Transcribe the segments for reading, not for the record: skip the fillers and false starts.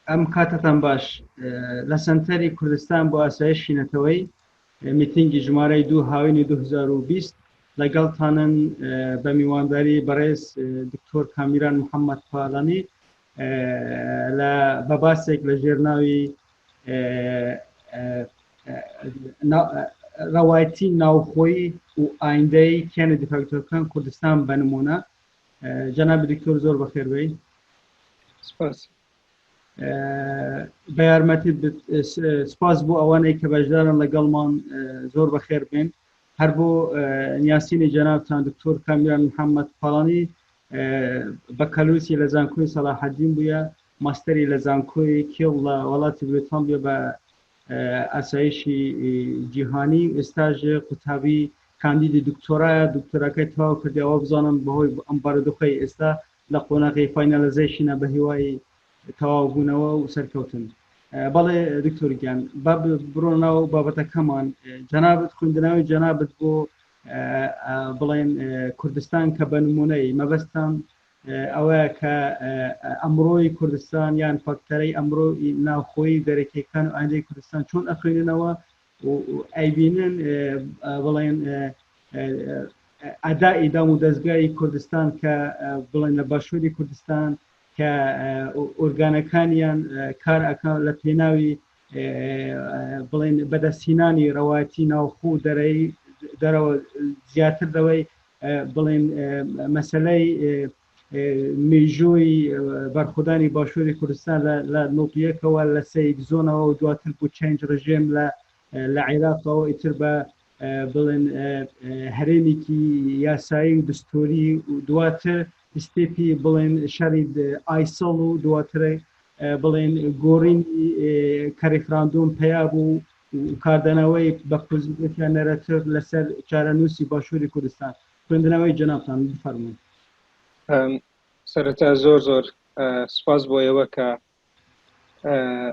ئەم کاتتان باش. لە سەنتەری کوردستان بۆ ئاسایشی نەتەوەی میتینگی ژمارەی دوو هاوینی 2020 لەگەڵتانن بە میوانداری بەڕێز دکتۆر کامیران محەممەد پالانی لە بە باسێک لە ژێر ناوی ڕەوایەتی ناوخۆی و ئایندەی کیانە دیفاکتۆکان کوردستان بە نمونە. جەنابی دکتۆر زۆر بەخێربێی. سپاس. بە یارمەتی سپاس بۆ ئەوانەی کە بەشدارن لەگەڵمان، زۆر بەخێر بێن. هەر بۆ نیاسینی جەنابتان دکتۆر کامیران محەممەد پاڵانی بەکەلوسی لە زانکۆی سەلاحەدین بووە، ماستەری لە زانکۆی کێڵ لە وڵاتی بریتان بووە بە ئاسایشی جیهانی، ئێستاژ قوتابی کاندیدی دکتۆرایە، دکتۆراکەی تەواو کردەوە بزانم بەهۆی ئەم بارودۆخەی ئێستا لە قۆناغی finalization ە، بە هیوای تەواو بوونەوە و سەرکەوتن. بەڵێ دکتۆر گیان، با بڕۆ ناو بابەتەکەمان. جەنابت خوێندنەوەی جەنابت بۆ بڵێن کوردستان کە بە نمونەی مەبەستان ئەوەیە کە ئەمڕۆی کوردستان یان فاکتەرەی ئەمڕۆ ناوخۆی دەرەکیەکان و ئایندەی کوردستان چۆن ئەخوێننەوە و ئەیبینن، بڵێن ئەدائی دام و دەستگای کوردستان کە بڵێن لە باشووری کوردستان کە ئۆرگانەکانیان کار ئەکا لە پێناوی بڵێن بەدەستهینانی ڕەوایەتی ناوخۆ و دەرەی دەرەوە زیاتر لەوەی بڵێن مەسلەی مێژووی بەرخودانی باشووری کوردستان لە نۆپیەکەوە لە سەید زۆنەوە و دواتر بۆ چەنج ڕژێم لە عێراقەوە ئیتر بە بڵێن هەرێمێکی یاسایی و دستوری و دواتر step ی بڵێن شەری ئایسڵ و دواتر بڵێن گۆڕینی کە ریفراندۆم پەیا بوو و کاردانەوەی بە پۆزیتیڤ narrative لەسەر چارەنووسی باشووری کوردستان. خوێندنەوەی جەنابتان بفەرموون. سەرەتا زۆر زۆر سپاس بۆ ئێوە کە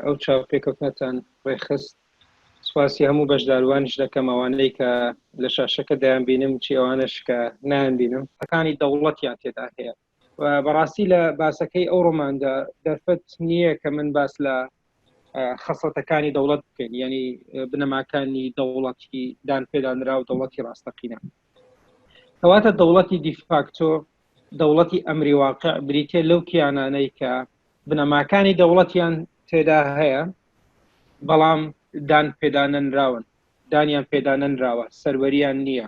ئەو چاوپێکەوتنەتان ڕێکخست. سپاسی هەموو بەشداروانیش دەکەم، ئەوانەی کە لە شاشەکە دەیان بینم چی ئەوانەش کە نایان بینم. ەکانی دەوڵەتیان تێدا هەیە و بەڕاستی لە باسەکەی ئەو ڕۆماندا دەرفەت نییە کە من باس لە خەسڵەتەکانی دەوڵەت بکەین، یعنی بنەماکانی دەوڵەتی دان پێدانرا و دەوڵەتی ڕاستەقینە. کەواتە دەوڵەتی دیفاکتۆ، دەوڵەتی ئەمری واقع بریتە لەو کیانانەی کە بنەماکانی دەوڵەتیان تێدا هەیە بەڵام دان پێدانەنراون، دانیان پێدانەنراوە، سەروەریان نییە.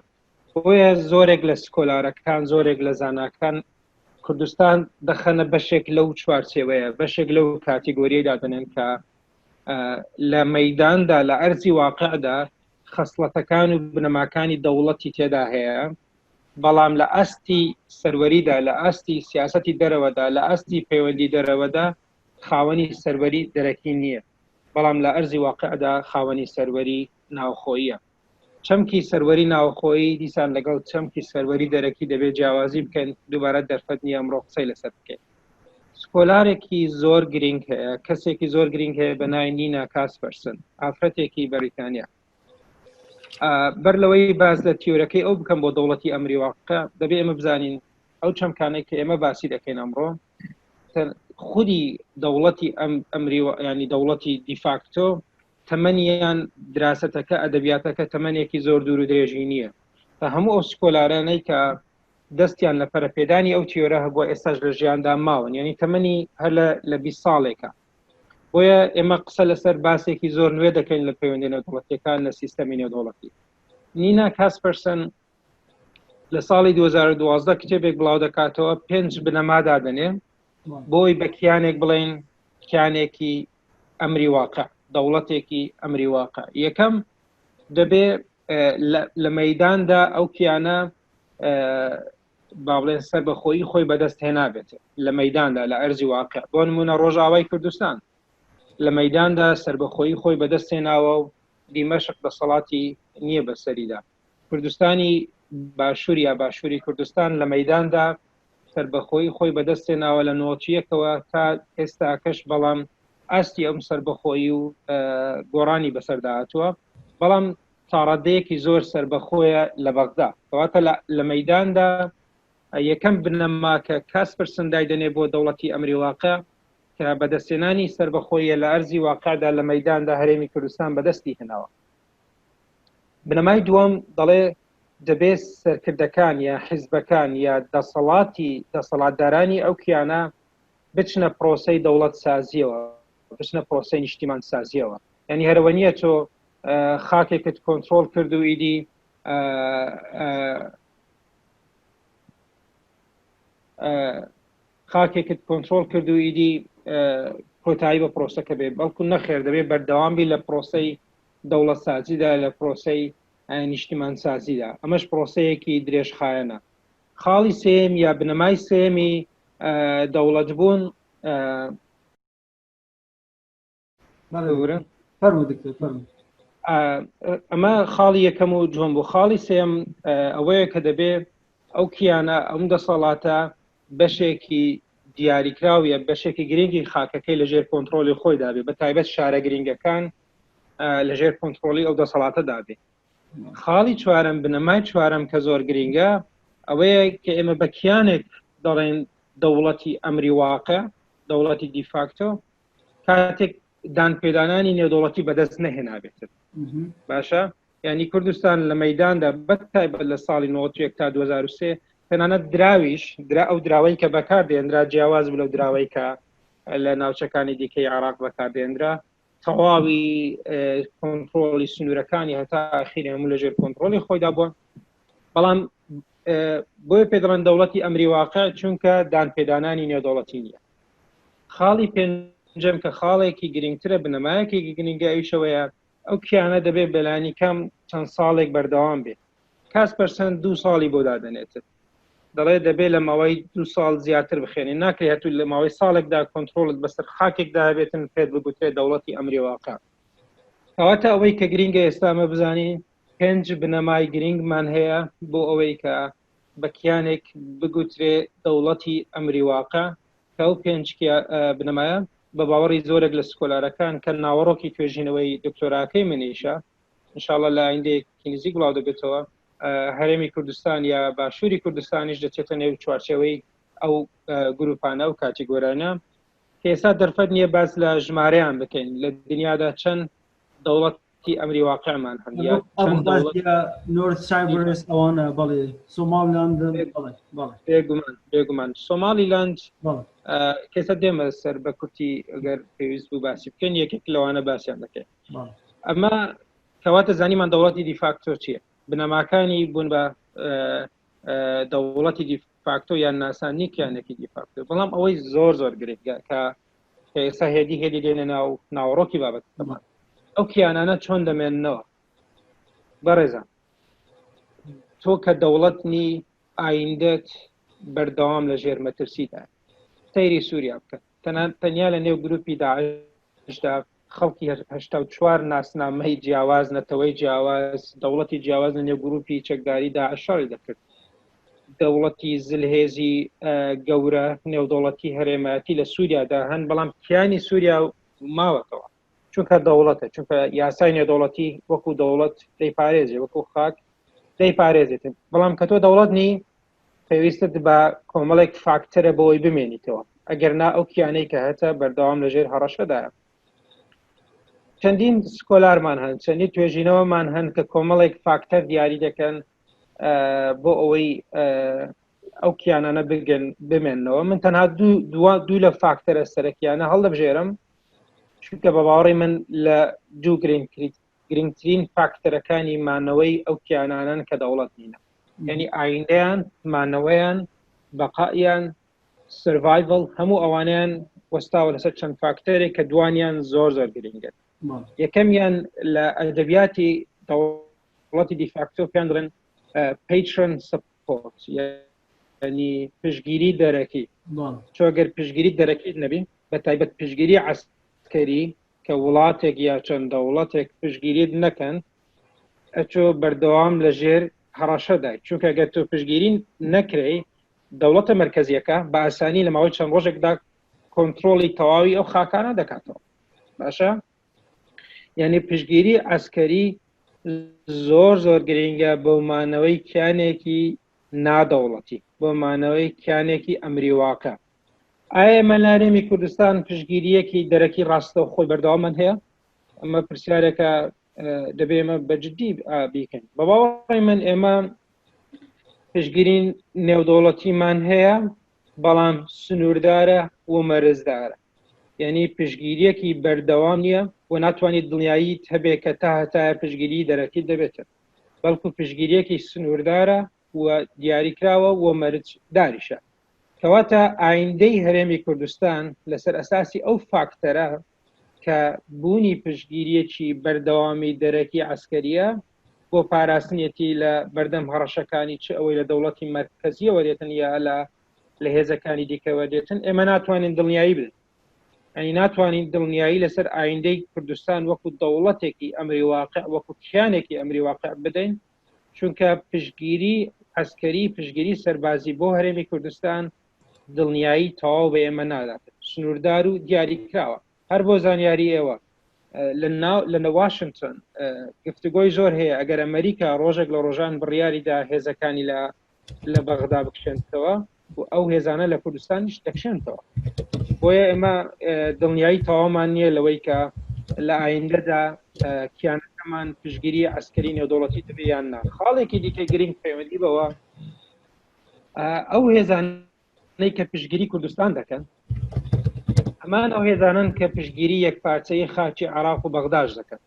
بۆیە زۆرێک لە scholar ەکان، زۆرێک لە زاناکان کوردستان دەخەنە بەشێک لەو چوارچێوەیە، بەشێک لەو category یەی دادەنێن کە لە مەداندا، لە ئەرزی واقعدا خەسڵەتەکان و بنەماکانی دەوڵەتی تێدا هەیە، بەڵام لە ئاستی سەروەریدا، لە ئاستی سیاسەتی دەرەوەدا، لە ئاستی پەیوەندی دەرەوەدا خاوەنی سەروەری دەرەکی نییە، بەڵام لە ئەرزی واقعدا خاوەنی سەروەری ناوخۆییە. چەمکی سەروەری ناوخۆیی دیسان لەگەڵ چەمکی سەروەری دەرەکی دەبێت جیاوازی بکەن، دووبارە دەرفەت نییە ئەمڕۆ قسەی لەسەر بکەین. scholar ێکی زۆر گرینگ هەیە، کەسێکی زۆر گرینگ هەیە بە ناوی نینا کاسپەرسن، ئافرەتێکی بەریتانیا. بەر لەوەی باس لە تیۆرەکەی ئەو بکەم بۆ دەوڵەتی ئەمری واقع، دەبێ ئێمە بزانین ئەو چەمکانەی کە ئێمە باسی دەکەین ئەمڕۆ، خودی دەوڵەتی ئەم ئەمری ینی دەوڵەتی دیفاکتۆ تەمەنیان دراستەکە ئەدەبیاتەکە تەمەنێکی زۆر دوور و درێژی نییە. تا هەموو ئەو scholar انەی کە دەستیان لە پەرەپێدانی ئەو تیۆرە هەبووە ئێستاش لە ژیاندا ماون، یعنی تەمەنی هەر لە 20 ساڵێکە. بۆیە ئێمە قسە لەسەر باسێکی زۆر نوێ دەکەین لە پەیوەندی نێودەوڵەتیەکان لە سیستەمی نێودەوڵەتی. نینا کاسپەرسن لە ساڵی 2012 کتێبێک بڵاو دەکاتەوە، پێنج بنەما دادەنێ بۆی بە کیانێک بڵین کیانێکی ئەمری واقع، دەوڵەتێکی ئەمری واقع. یەکەم، دەبێ لە مەداندا ئەو کیانە با بڵێن سەربەخۆیی خۆی بەدەست هێنابێت لە مەداندا، لە ئەرزی واقع. بۆ نمونە ڕۆژئاوای کوردستان لە مەداندا سەربەخۆیی خۆی بەدەست هێناوە و دیمەشق دەسەڵاتی نییە بەسەریدا. کوردستانی باشوور یا باشووری کوردستان لە مەداندا سەربەخۆیی خۆی بەدەست هێناوە لە نۆچیەکەوە تا ئێستاکەش، بەڵام ئاستی ئەم سەربەخۆیی و گۆڕانی بەسەردا هاتووە، بەڵام تاڕادەیەکی زۆر سەربەخۆیە لە بەغدا. کەواتە لە مەداندا یەکەم بنەما کە کاسپەرسن دایدەنێ بۆ دەوڵەتی ئەمری واقع، کە بەدەستێنانی سربەخۆیە لە ئەرزی واقعدا لە مەداندا هەرێمی کوردستان بەدەستی هێناوە. بنەمای دووەم دەڵێ دەبێت سەرکردەکان یا حیزبەکان یا دەسەڵاتی دەسەڵاتدارانی ئەو کیانە بچنە پرۆسەی دەوڵەت سازیەوە، بچنە پرۆسەی نیشتیمان سازیەوە. یعنی هەرەوە نییە تۆ خاکێکت کۆنتترۆل کرد و ئیدی خاکێکت کۆنتترۆل کرد و ئیدی کۆتایی بە پرۆسەکە بێ، بەڵکو نەخێر دەبێت بەردەوام بی لە پرۆسەی دەوڵەتسازیدا، لە پرۆسەی نیشتیمانسازیدا. ئەمەش پرۆسەیەکی درێژخایەنە. خاڵی سێم یا بنەمای سێمی دەوڵەت بوون ئەمە خاڵی یەکەم و جوان بوو. خاڵی سێم ئەوەیە کە دەبێ ئەو کیانە، ئەم دەسەڵاتە بەشێکی دیاریکراو یا بەشێکی گرنگی خاکەکەی لەژێر کۆنتترۆلی خۆی دابێ، بە تایبەت شارە گرنگەکان لەژێر کۆنتترۆلی ئەو دەسەڵاتە دابێ. خاڵی چوارەم، بنەمای چوارەم کە زۆر گرنگە ئەوەیە کە ئێمە بە کیانێک دەڵێن دەوڵەتی ئەمری واقع، دەوڵەتی دیفاکتۆ، کاتێک دانپێدانانی نێودەوڵەتی بەدەست نەهێنابێتن. باشە، ینی کوردستان لە مەداندا بە تایبەت لە ساڵی 91 تا 2003 تەنانەت دراویش درا ئەو دراوەی کە بەکاردێنرا جیاواز بوو لەو دراوەی کە لە ناوچەکانی دیکەی عراق بەکاردێنرا. تەواوی کۆنتترۆلی سنوورەکانی هەتا ئاخیری هەموو لەژێر کۆنتترۆلی خۆیدا بووە. بەڵام بۆیە پێ دەڵێن دەوڵەتی ئەمری واقع، چونکە دانپێدانانی نێودەوڵەتی نییە. خاڵی پێنجەم کە خاڵێکی گرنگترە، بنەمایەکی گرنگە، ئەویشەوەیە ئەو کیانە دەبێت بەلانی کەم چەند ساڵێک بەردەوام بێت. کاس پەرسەند 2 ساڵی بۆ دادەنێتن، دەڵێ دەبێت لە ماوەی 2 ساڵ زیاتر بخێنێ، ناکرێت هەتوو لە ماوەی ساڵێکدا کۆنتترۆلت بەسەر خاکێکدا هەبێتن پێت بگوترێت دەوڵەتی ئەمری واقع. کەواتە ئەوەی کە گرنگە ئێستا ئەمە بزانین 5 بنەمای گرنگمان هەیە بۆ ئەوەی کە بە کیانێک بگوترێ دەوڵەتی ئەمری واقع، کە ئەو 5 بنەمایە بە باوەڕی زۆرێک لە سکۆلارەکان کە ناوەڕۆکی توێژینەوەی دکتۆراکەی منیشە، ئینشاءاللە لە ئایندەیەکی نزیک بڵاو دەبێتەوە، هەرێمی کوردستان یا باشووری کوردستانیش دەچێتە نێو چوارچێوەی ئەو گروپانە و کاتیگۆرانە کە ئێستا دەرفەت نییە باس لە ژمارەیان بکەین. لە دنیادا چەند دەوڵەتی ئەمری واقعمان هەن یا چەند دەوڵەت نۆرت سایبرس ئەوانە، بەڵێ سۆماڵیلاند، بەڵێ بەڵێ. بێگومان، بێگومان سۆماڵیلاند کەسە دێمە سەر بە کورتی ئەگەر پێویست بوو باسی بکەین یەکێک لەوانە باسیان دەکەین. ئەمە کەواتە زانیمان دەوڵەتی دیفاکتۆ چییە، بنەماکانی بوون بە دەوڵەتی دیفاکتۆ یان ناسانی کیانێکی دیفاکتۆ. بەڵام ئەوەی زۆر زۆر گرنگە کە ئێستا هێدی هێدی دێنە ناو ناوەڕۆکی بابەتەکەمان، ئەو کیانانە چۆن دەمێننەوە؟ بەڕێزان تۆ کە دەوڵەت نی ئایندەت بەردەوام لە ژێر مەترسیدا. سەیری سووریا بکە، تەنیا لە نێو گروپی داعشدا خەڵکی 84 ناسنامەی جیاواز، نەتەوەی جیاواز، دەوڵەتی جیاواز لە نێو گروپی چەکداری داعش شەڕی دەکرد. دەوڵەتی زلهێزی گەورە نێودەوڵەتی هەرێمایەتی لە سووریادا هەن، بەڵام کیانی سووریا ماوەتەوە، چونکە دەوڵەتە، چونکە یاسای نێودەوڵەتی وەکو دەوڵەت دەیپارێزێ، وەکو خاک دەیپارێزێتن. بەڵام کە تۆ دەوڵەت نی پێویستت بە کۆمەڵێک فاکتەرە بۆی بمێنیتەوە، ئەگەر نا ئەو کیانەی کە هەتە بەردەوام لەژێر هەڕەشەدایە. چەندین scholar مان هەن، چەندین توێژینەوەمان هەن کە کۆمەڵێک فاکتەر دیاری دەکەن بۆ ئەوەی ئەو کیانانە بگەن بمێنەوە. من تەنها دوو لە فاکتەرە سەرەکیانە هەڵدەبژێرم، چونکە بە باوەڕی من لە دوو گرنگترین فاکتەرەکانی مانەوەی ئەو کیانانەن کە دەوڵەت نینە، یعنی ئایندەیان، مانەوەیان، بەقایان، survival، هەموو ئەوانیان وەستاوە لەسەر چەند فاکتەرێک کە دوانیان زۆر زۆر گرنگن. یەکەمیان لە ئەدەبیاتی دەوڵەتی دیفاکتۆ پێیان دەڵێن patron support، یعنی پشتگیری دەرەکی. چۆگەر پشتگیری دەرەکی نەبی، بە تایبەت پشتگیری عسکەری کە وڵاتێک یا چەند دەوڵەتێک پشتگیریت نەکەن، ئەچۆ بەردەوام لەژێر هەڕەشەدای. چونکە گەر تۆ پشتگیری نەکرێی، دەوڵەتە مرکزیەکە بە ئاسانی لە ماوەی چەند ڕۆژێکدا کۆنتترۆلی تەواوی ئەو خاکانە دەکاتەوە. باشە، یعنی پشتگیری عسکەری زۆر زۆر گرنگە بۆ مانەوەی کیانێکی نادەوڵەتی، بۆ مانەوەی کیانێکی ئەمری واقع. ئایا ئێمە لە هەرێمی کوردستان پشتگیرییەکی دەرەکی ڕاستەوخۆی بەردەوامان هەیە؟ ئەمە پرسیارێکە دەبێ ئێمە بە جدی بیکەین. بە باوەڕی من ئێمە پشتگیری نێودەوڵەتیمان هەیە، بەڵام سنووردارە و مەرزدارە. یعنی پشتگیریەکی بەردەوام نییە و ناتوانیت دڵنیاییت هەبێ کە تا هەتایە پشتگیری دەرەکی دەبێتن، بەڵکو پشتگیریەکی سنووردارە و دیاریکراوە و مەرجداریشە. کەواتە ئایندەی هەرێمی کوردستان لەسەر ئەساسی ئەو فاکتەرە کە بوونی پشتگیریەکی بەردەوامی دەرەکی عسکەریە بۆ پاراستنیەتی لە بەردەم هەڕەشەکانی چ ئەوەی لە دەوڵەتی مەرکەزیەوە دێتن یا لە لە هێزەکانی دیکەوە دێتن، ئێمە ناتوانین دڵنیایی بدەین. ئەنی ناتوانین دڵنیایی لەسەر ئایندەی کوردستان وەکو دەوڵەتێکی ئەمری واقع، وەکو کیانێکی ئەمری واقع بدەین، چونکە پشتگیری عەسکەری، پشتگیری سەربازی بۆ هەرێمی کوردستان دڵنیایی تەواو بە ئێمە نادات، سنووردار و دیاریکراوە. هەر بۆ زانیاری ئێوە لە ناو لە واشنگتۆن گفتوگۆی زۆر هەیە، ئەگەر ئەمریکا ڕۆژێک لە ڕۆژان بڕیاریدا هێزەکانی لە لە بەغدا بکشێنتەوە و ئەو هێزانە لە کوردستانیش دەکشێنتەوە. بۆیە ئێمە دڵنیایی تەواومان نییە لەوەی کە لە ئایندەدا کیانەکەمان پشتگیری عسکەری نێودەوڵەتی دەبێ یان نا. خاڵێکی دیکە گرنگ پەیوەندی بەوە ئەو هێزانەی کە پشتگیری کوردستان دەکەن هەمان ئەو هێزانن کە پشتگیری یەکپارچەی خاکی عراق و بەغداش دەکەن.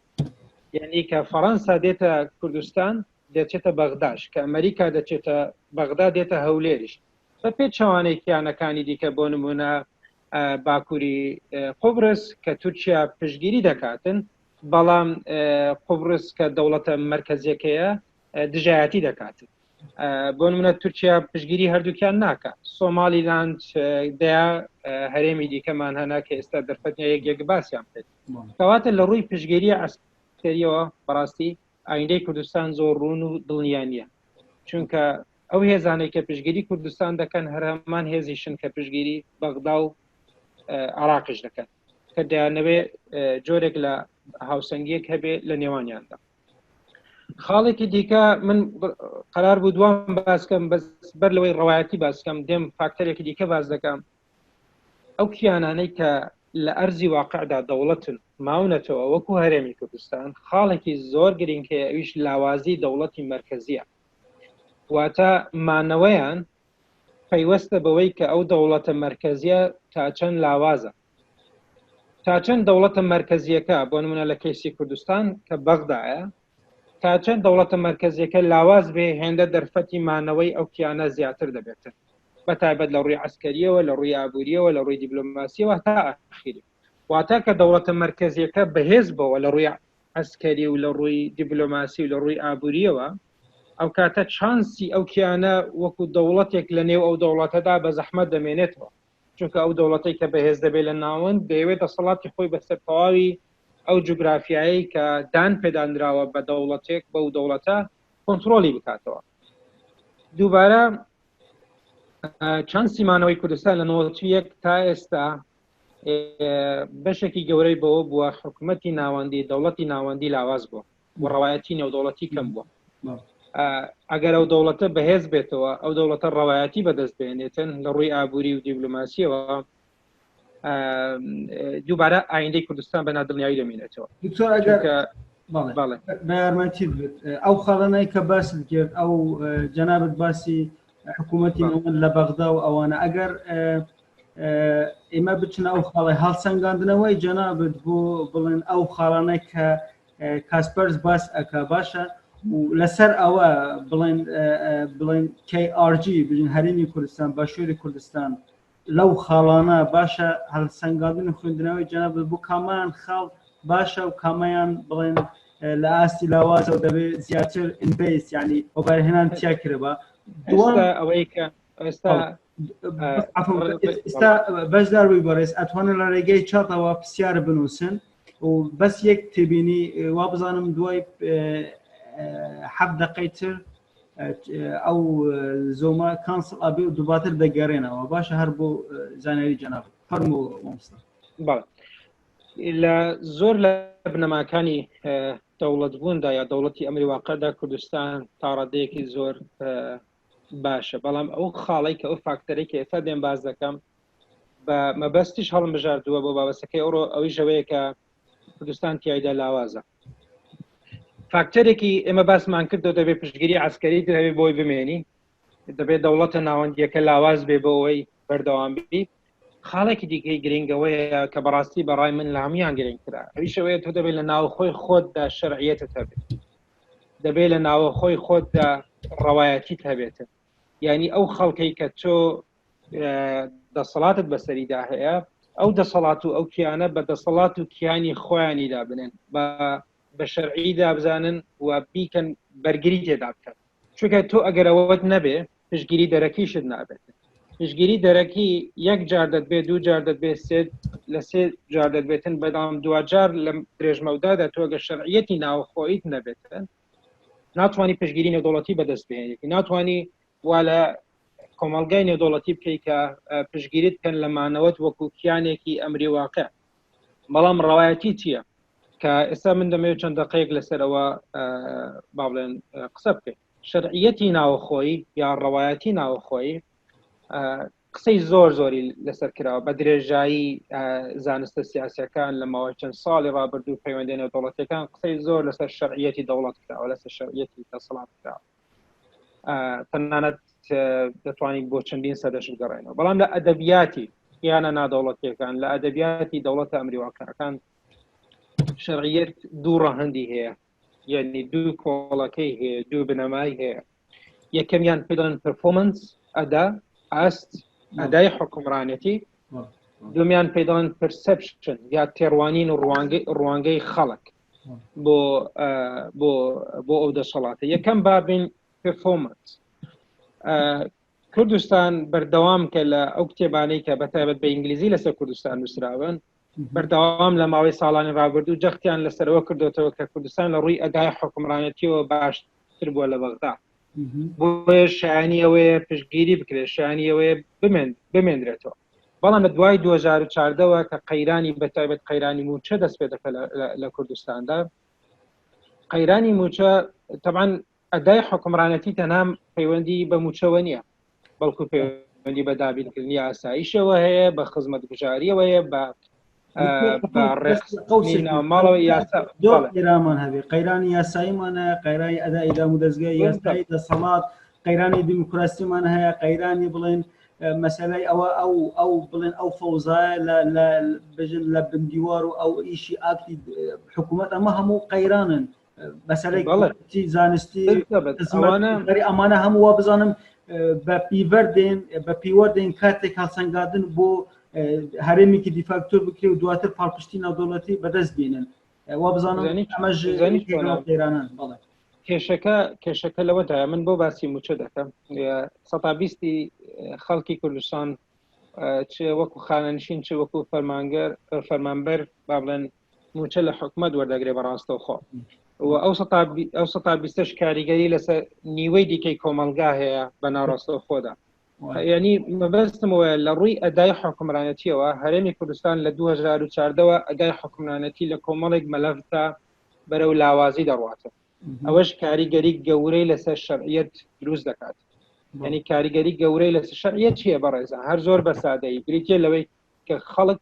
یعنی کە فەڕەنسا دێتە کوردستان دەچێتە بەغداش، کە ئەمریکا دەچێتە بەغدا دێتە هەولێریش، بە پێچەوانەی کیانەکانی دیکە بۆ نمونە باکووری قوبرس کە تورکیا پشتگیری دەکاتن، بەڵام قوبرس کە دەوڵەتە مەرکەزیەکەیە دژایەتی دەکاتن. بۆ نمونە تورکیا پشتگیری هەردووکیان ناکات. سۆمالیلاند دەیا هەرێمی دیکەمان هەنا کە ئێستا دەرفەت نییە یەک یەک باسیان بکەین. کەواتە لە ڕووی پشتگیری عەسکەریەوە بەڕاستی ئایندەی کوردستان زۆر ڕوون و دڵنیا نییە، چونکە ئەو هێزانەی کە پشتگیری کوردستان دەکەن هەر هەمان هێزیشن کە پشتگیری بەغدا و عراقیش دەکەن، کە دەیانەوێ جۆرێک لە هاوسەنگیەک هەبێ لە نێوانیاندا. خاڵێکی دیکە من قرار بوو دوام باسکەم، بەس بەر لەوەی ڕەوایەتی باسکەم دێم فاکتەرێکی دیکە باس دەکەم. ئەو کیانانەی کە لە ئەرزی واقعدا دەوڵەتن ماونەتەوە وەکو هەرێمی کوردستان، خاڵێکی زۆر گرنگ هەیە، ئەویش لاوازی دەوڵەتی مەرکەزیە. واتە مانەوەیان پەیوەستە بەوەی کە ئەو دەوڵەتە مەرکەزیە تا چەند لاوازە، تا چەند دەوڵەتە مەرکەزیەکە، بۆ نمونە لە کەیسی کوردستان کە بەغدایە، تا چەند دەوڵەتە مەرکەزیەکە لاواز بێ هێندە دەرفەتی مانەوەی ئەو کیانە زیاتر دەبێتن، بە تایبەت لە ڕووی عەسکەریەوە، لە ڕووی ئابووریەوە، لە ڕووی دیبلۆماسیەوە تا ئاخیری. واتە کە دەوڵەتە مەرکەزیەکە بەهێز بەوە لە ڕووی عەسکەری و لە ڕووی دیبلۆماسی و لە ڕووی ئابووریەوە، ئەو کاتە چانسی ئەو کیانە وەکو دەوڵەتێک لە نێو ئەو دەوڵەتەدا بە زەحمەت دەمێنێتەوە، چونکە ئەو دەوڵەتێک کە بەهێز دەبێت لە ناوەند دەیەوێت دەسەڵاتی خۆی بەسەر تەواوی ئەو جوگرافیایەی کە دان پێدانراوە بە دەوڵەتێک بەو دەوڵەتە کۆنترۆلی بکاتەوە. دووبارە چانسی مانەوەی کوردستان لە 91 تا ئێستا بەشێکی گەورەی بەوە بووە حکوومەتی ناوەندی دەوڵەتی ناوەندی لاواز بووە و ڕەوایەتی نێودەوڵەتی کەم بووە. ئەگەر ئەو دەوڵەتە بەهێز بێتەوە، ئەو دەوڵەتە ڕەوایەتی بەدەست بێنێتن لە ڕووی ئابووری و دیبلۆماسیەوە، دووبارە ئایندەی کوردستان بە نادڵنیایی دەمێنێتەوە. دکتۆر ئەگەر بە یارمەتی بێت ئەو خاڵانەی کە باست کرد، ئەو جەنابت باسی حکوومەتی ناوەند لە بەغدا و ئەوانە، ئەگەر ئێمە بچنە ئەو خاڵی هەڵسەنگاندنەوەی جەنابت بۆ بڵێن ئەو خاڵانەی کە کاسپەرز باس ئەکا باشە و لەسەر ئەوە بڵێن بڵێن KRG بژین هەرێمی کوردستان باشووری کوردستان لەو خاڵانە باشە هەڵسەنگاندن و خوێندنەوەی جەنابت بۆ کامیان خاڵ باشە و کامیان بڵێن لە ئاستی لاوازە و دەبێت زیاتر invest ینی وەبەرهێنان تیا کربا. دووەم ئەوەی کە ئێستا ئێستا بەشدار بووی بەڕێز ئەتوانن لە ڕێگەی چاتەوە پرسیار بنووسن و بەس یەک تێبینی وا بزانم دوای حەفت دقەی تر ئەو زۆمە cancel ئەبێ و دووباتر دەگەرێنەوە. باشە، هەر بۆ زانیاری جەناب فەرموو مامۆستا. بەڵێ، لە زۆر لە بنەماکانی دەوڵەت بووندا یا دەوڵەتی ئەمری واقعدا کوردستان تا ڕادەیەکی زۆر باشە، بەڵام ئەو خاڵی کە ئەو فاکتەرێک کە ئێستا دێن باز دەکەم بە مەبەستیش هەڵم بژاردووە بۆ بابەسەکەی ئەوڕۆ ئەوی ژەوەیە کە کوردستان تیایدا لاوازە. فاکتەرێکی ئێمە باسمان کردەوە دەبێت پشتگیری عسکەری هەبێ بۆی بمێنی، دەبێت دەوڵەتە ناوەندیەکە لاواز بێ بۆ ئەوەی بەردەوام بی. خاڵێکی دیکەی گرنگەوەیە کە بەڕاستی بەڕای من لە هەمویان گرنگترە، ئەویشەوەیە تۆ دەبێت لە ناوخۆی خۆتدا شەرعیەتت هەبێت، دەبێت لە ناوەخۆی خۆتدا ڕەوایەتیت هەبێتن. یعنی ئەو خەڵکەی کە تۆ دەسەڵاتت بەسەریدا هەیە، ئەو دەسەڵات و ئەو کیانە بە دەسەڵات و کیانی خۆیانی دابنێن، بە شەرعی دابزانن و بیکەن بەرگری تێدا بکەن. چونکە تۆ ئەگەر ئەوەت نەبێ پشتگیری دەرەکیشت نابێت. پشتگیری دەرەکی یەک جار دەبێت، دوو جار دەبێت، سێ لە سێ جار دەبێتن، بەڵام دواجار لە درێژمەودادا تۆ ئەگەر شەرعیەتی ناوخۆیت نەبێتن ناتوانانی پشتگیری نێودەوڵەتی بەدەست بهێنیت، ناتوانانی وا لە کۆمەڵگای نێودەوڵەتی بکەیت کە پشتگیریت بکەن لە مانەوەت وەکو کیانێکی ئەمری واقع. بەڵام ڕەوایەتی چییە؟ کە ئێستا من دەمەوێت چەند دقەیەک لەسەرەوە با بڵێن قسە بکەین. شەرعیەتی ناوەخۆیی یا ڕەوایەتی ناوەخۆیی قسەی زۆر زۆری لەسەر کراوە بە درێژایی زانستە سیاسەکان لە ماوەی چەند ساڵی ڕابردوو پەیوەندی نێودەوڵەتیەکان قسەی زۆر لەسەر شەرعیەتی دەوڵەت کراوە، لەسەر شەرعیەتی دەسەڵات کراوە. تەنانەت دەتوانین بۆ چەندین سەدەش بگەڕێنەوە. بەڵام لە ئەدەبیاتی یانە نادەوڵەتیەکان، لە ئەدەبیاتی دەوڵەتە ئەمریواکەکان شەرعیەت دوو ڕەهەندی هەیە، یعنی دوو کۆڵەکەی هەیە، دوو بنەمای هەیە. یەکەمیان پێ دەڵێن پرفۆرمنس، ئەدا، ئاست، ئەدای حکومڕانێتی. دومیان پێ دەڵێن پرسپشن یا تێڕوانین و ڕوانگەی خەڵک بۆ بۆ بۆ ئەو دەسەڵاتە. یەکەم بابین پرفۆرمنس. کوردستان بەردەوام کە لە ئەو کتێبانەی کە بە تایبەت بە ئینگلیزی لەسەر کوردستان نووسراون، بەردەوام لە ماوەی ساڵانی ڕابردوو جەختیان لەسەرەوە کردوتەوە کە کوردستان لە ڕووی ئەدای حکومڕانەتیەوە باشتر بووە لە بەغدا، بۆیە شایانی ئەوەیە پشتگیری بکرێت، شایانی ئەوەیە بمێنرێتەوە. بەڵام لە دوای 2014ەوە کە قەیرانی بە تایبەت قەیرانی موچە دەست پێ دەکات لە کوردستاندا، قەیرانی موچە طبعا ئەدای حکومڕانەتی تەنها پەیوەندی بە موچەوە نییە، بەڵکو پەیوەندی بە دابینکردنی ئاسایشەوە هەیە، بە خزمەتگوزاریەوە هەیە، بە ماڵەوە یاسا قەیرانمان هەبێ، قەیرانی یاساییمان هەیە، قەیرانی ئەدای دام و دەستگای یاسایی دەسەڵات، قەیرانی دیموکراسیمان هەیە، قەیرانی بڵێن مەسەلەی ئەوە ئەو ئەو بڵێن ئەو فەوزایە لە بژن لە بندیوار و ئەو ئیشی ئاکتی حکوومەت، ئەمە هەموو قەیرانن. مەسەلەی زانستی ئەمانە هەموو وا بزانم بە پیڤەر دێن، بە پیوەر دێن کاتێک هەڵسەنگاندن بۆ هەرێمێکی دیفاکتۆر بکرێ و دواتر پاڵپشتی ناودەوڵەتی بەدەست بێنن. وا بزانم ئەمەش قەیرانن. بەڵێ. کێشەکە لەوەدایە من بۆ باسی موچە دەکەم. سەتا بیستی خەڵکی کوردستان چ وەکو خانەنشین چ وەکو فەرمانگەر فەرمانبەر با بڵێن موچە لە حکومەت وەردەگرێ بە ڕاستەوخۆ و ئەو سەتا بیستەش کاریگەری لەسەر نیوەی دیکەی کۆمەڵگا هەیە بە ناڕاستەوخۆدا. یعنی مەبەستمەوە لە ڕووی ئەدای حکومرانەتیەوە هەرێمی کوردستان لە 2014ەوە ئەدای حکومرانەتی لە کۆمەڵێک مەلەفدا بەرەو لاوازی دەڕواتن. ئەوەش کاریگەری گەورەی لەسەر شەرعیەت دروست دەکات. یعنی کاریگەری گەورەی لەسەر شەرعیەت چییە بەڕێزان؟ هەر زۆر بە سادەیی بریتە لەوەی کە خەڵک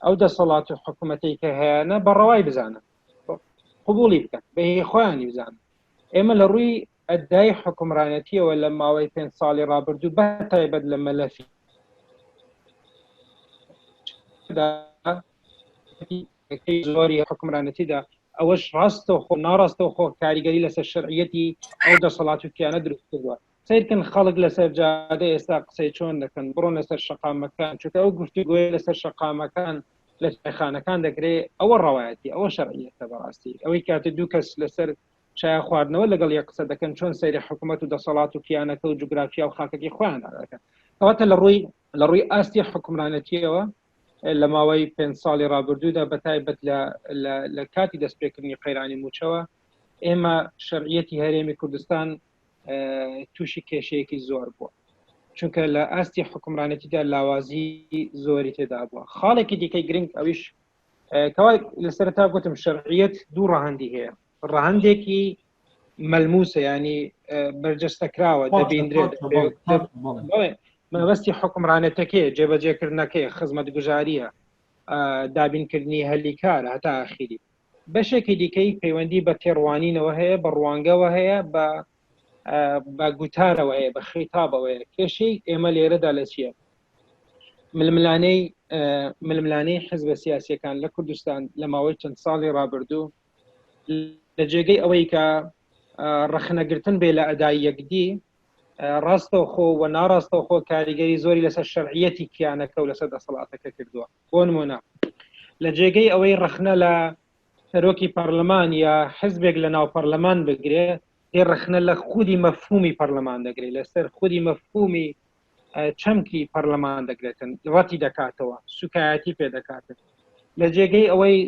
ئەو دەسەڵات و حکوومەتەی کە هەیەە بە ڕەوای بزانن، قبوڵی بکەن، بە هی خۆیانی بزانن. ئێمە لە ڕووی ئەدای حکومڕانەتیەوە لە ماوەی پێنج ساڵی ڕابردوو بە تایبەت لە مەلەفی زۆری حکومڕانەتیدا، ئەوەش ڕاستەوخۆ ناڕاستەوخۆ کاریگەری لەسەر شەرعیەتی ئەو دەسەڵات و کیانە دروست کردووە. سەیرکن خەڵک لەسەر جادە ئێستا قسەی چۆن دەکەن، بڕۆن لەسەر شەقامەکان، چونکە ئەو گفتوگۆیە لەسەر شەقامەکان لە چایخانەکان دەکرێت، ئەوە ڕەوایەتی، ئەوە شەرعیەتە بەڕاستی. ئەوەی کاتێ دوو کەس لەسەر چای خواردنەوە لەگەڵ یەک قسە دەکەن، چۆن سەیری حکوومەت و دەسەڵات و کیانەکە و جوگرافیا و خاکەکەی خۆیان دەکەن. کەواتە لە ڕووی ئاستی حکومڕانەتیەوە لە ماوەی پێنج ساڵی ڕابردوودا بە تایبەت لە کاتی دەستپێکردنی قەیرانی موچەوە ئێمە شەرعیەتی هەرێمی کوردستان تووشی کێشەیەکی زۆر بووە، چونکە لە ئاستی حکومڕانێتیدا لاوازی زۆری تێدا بووە. خاڵێکی دیکەی گرنگ ئەویش کەوا لە سەرەتا گوتم شەرعیەت دوو ڕەهەندی هەیە. ڕەهەندێکی مەلموسە، ینی بەرجەستەکراوە، دەبینرێت. مەبەستی حکومڕانێتەکەی جێبەجێکردنەکەی خزمەتگوزاریە دابینکردنی هەلی کار هەتا ئاخیری بەشێکی دیکەی پەیوەندی بە تێڕوانینەوە هەیە بە ڕوانگەوە هەیە بە بە گوتارەوە هەیە بە خیتابەوەیە کێشەی ئێمە لێرەدا لە چییە ململانەی ململانەی حزبە سیاسەکان لە کوردستان لە ماوەی چەند ساڵی ڕابردوو لە جێگەی ئەوەی کە ڕەخنەگرتن بێ لە ئەدای یەکدی ڕاستەوخۆ و ناڕاستەوخۆ کاریگەری زۆری لەسەر شەرعیەتی کیانەکە و لەسەر دەسەڵاتەکە کردووە بۆ نمونە لە جێگەی ئەوەی ڕەخنە لە سەرۆکی پەرلەمان یا حزبێک لە ناو پەرلەمان بگرێ دێ ڕەخنە لە خودی مەفهومی پەرلەمان دەگرێت لەسەر خودی مەفهومی چەمکی پەرلەمان دەگرێتن ڕەتی دەکاتەوە سوکایەتی پێ دەکاتن لە جێگەی ئەوەی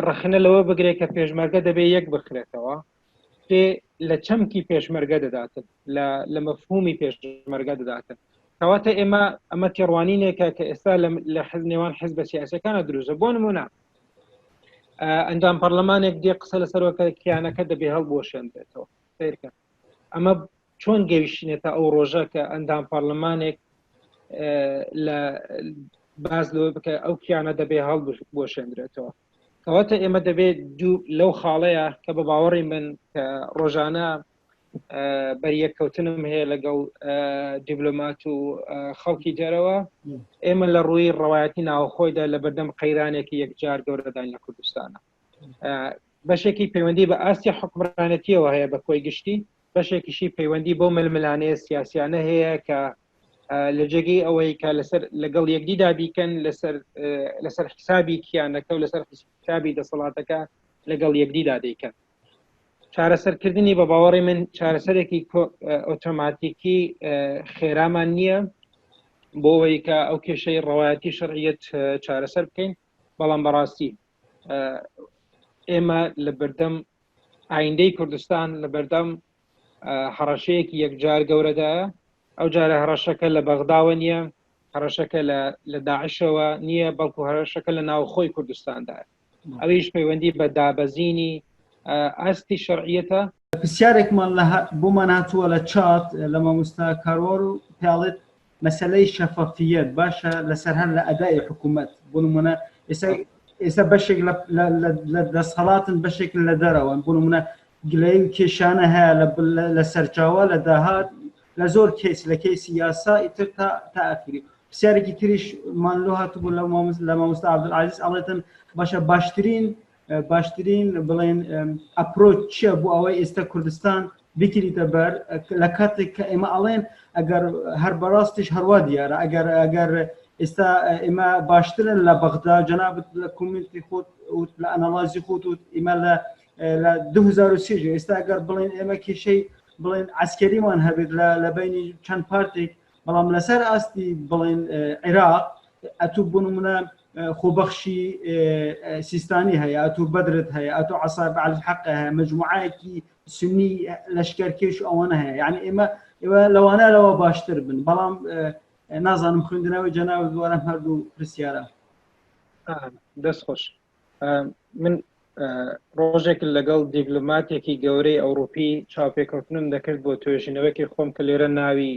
ڕەخنە لەوە بگرێت کە پێشمەرگە دەبێ یەک بخرێتەوە پێ لە چەمکی پێشمەرگە دەداتن لە مەفهومی پێشمەرگە دەداتن کەواتە ئێمە ئەمە تێڕوانینێکە کە ئێستا لە حز نێوان حزب سیاسەکانە دروستە بۆ نمونە ئەندام پەرلەمانێک دێ قسە لەسەرەوە کیانەکە دەبێ هەڵبوەشێنرێتەوە سیرکە ئەمە چۆن گەیشتینەتە ئەو ڕۆژە کە ئەندام پەرلەمانێک لە باز لەوە بکە ئەو کیانە دەبێ هەڵبوەشێنرێتەوە کەواتە ئێمە دەبێت دوو لەو خاڵەیە کە بە باوەڕی من کە ڕۆژانە بەریەککەوتنم هەیە لەگەڵ دیبلۆمات و خەڵکی دەرەوە ئێمە لە ڕووی ڕەوایەتی ناوخۆیدا لە بەردەم قەیرانێکی یەکجار گەورەدان لە کوردستانە بەشێکی پەیوەندی بە ئاستی حکومڕانەتیەوە هەیە بە کۆی گشتی بەشێکیشی پەیوەندی بۆ ململانێ سیاسیانە هەیە کە لە جێگەی ئەوەی کە لەسەر لەگەڵ یەکدیدا بیکەن لەسەر لەسەر حسابی کیانەکە و لەسەر حسابی دەسەڵاتەکە لەگەڵ یەکدیدا دەیکەن چارەسەرکردنی بە باوەڕی من چارەسەرێکی ئۆتۆماتیکی خێرامان نییە بۆ ئەوەی کە ئەو کێشەی ڕەوایەتی شەرعیەت چارەسەر بکەین بەڵام بەڕاستی ئێمە لە بەردەم ئایندەی کوردستان لە بەردەم هەڕەشەیەکی یەکجار گەورەدایە ئەو جارە هەڕەشەکە لە بەغداوە نییە هەڕەشەکە لە داعشەوە نییە بەڵکو هەڕەشەکە لە ناوخۆی کوردستاندایە ئەویش پەیوەندی بە دابەزینی ئاستی شەرعیەتە. پرسیارێکمان لە بۆمان هاتووە لە چات لە مامۆستا کاروار و پیاڵێت مەسەلەی شەفافیەت باشە لەسەر هەر لە ئەدای حکوومەت بۆ نمونە ئێستا ئێستا بەشێک لە دەسەڵاتن بەشێک لە دەرەوەن بۆ نمونە گلەی و کێشانە هەیە لە سەرچاوە لە داهات لە زۆر کەیس لە کەیسی یاسا ئیتر تا تا ئاخری پرسیارێکی تریش مان لۆ هاتبوو لە مامۆستا لە مامۆستا عەبدولعەزیز ئەڵێتن باشە باشترین باشترین بڵێن approach چییە بۆ ئەوەی ئێستا کوردستان بکریتە بەر لە کاتێک کە ئێمە ئەڵێن ئەگەر هەر بەڕاستیش هەروە دیارە ئەگەر ئەگەر ئێستا ئێمە باشترن لە بەغدا جەنابت لە comment ی خۆت لە analyze ی خۆت و ئێمە لە لە 2023 ئێستا ئەگەر بڵێن ئێمە کێشەی بڵێن عسکەریمان هەبێت لە بینی چەند پارتێک بەڵام لەسەر ئاستی بڵێن عێراق ئەتوو بۆ نمونە خۆبەخشی سیستانی هەیە ئەتوو بەدرت هەیە ئەتۆ عساب حەق هەیە مجموعەیەکی سنی لەشکرکێش ئەوانە هەیە یعنی ئێمە ئێوە لەوانە لەوە باشتر بن بەڵام نازانم خوێندنەوەی جەناوت دوارم هەردوو پرسیارە دەست خۆش من ڕۆژێک لەگەڵ دیبلۆماتێکی گەورەی ئەوروپی چاوپێکەوتنم دەکرد بۆ توێژینەوەکی خۆم کە لێرە ناوی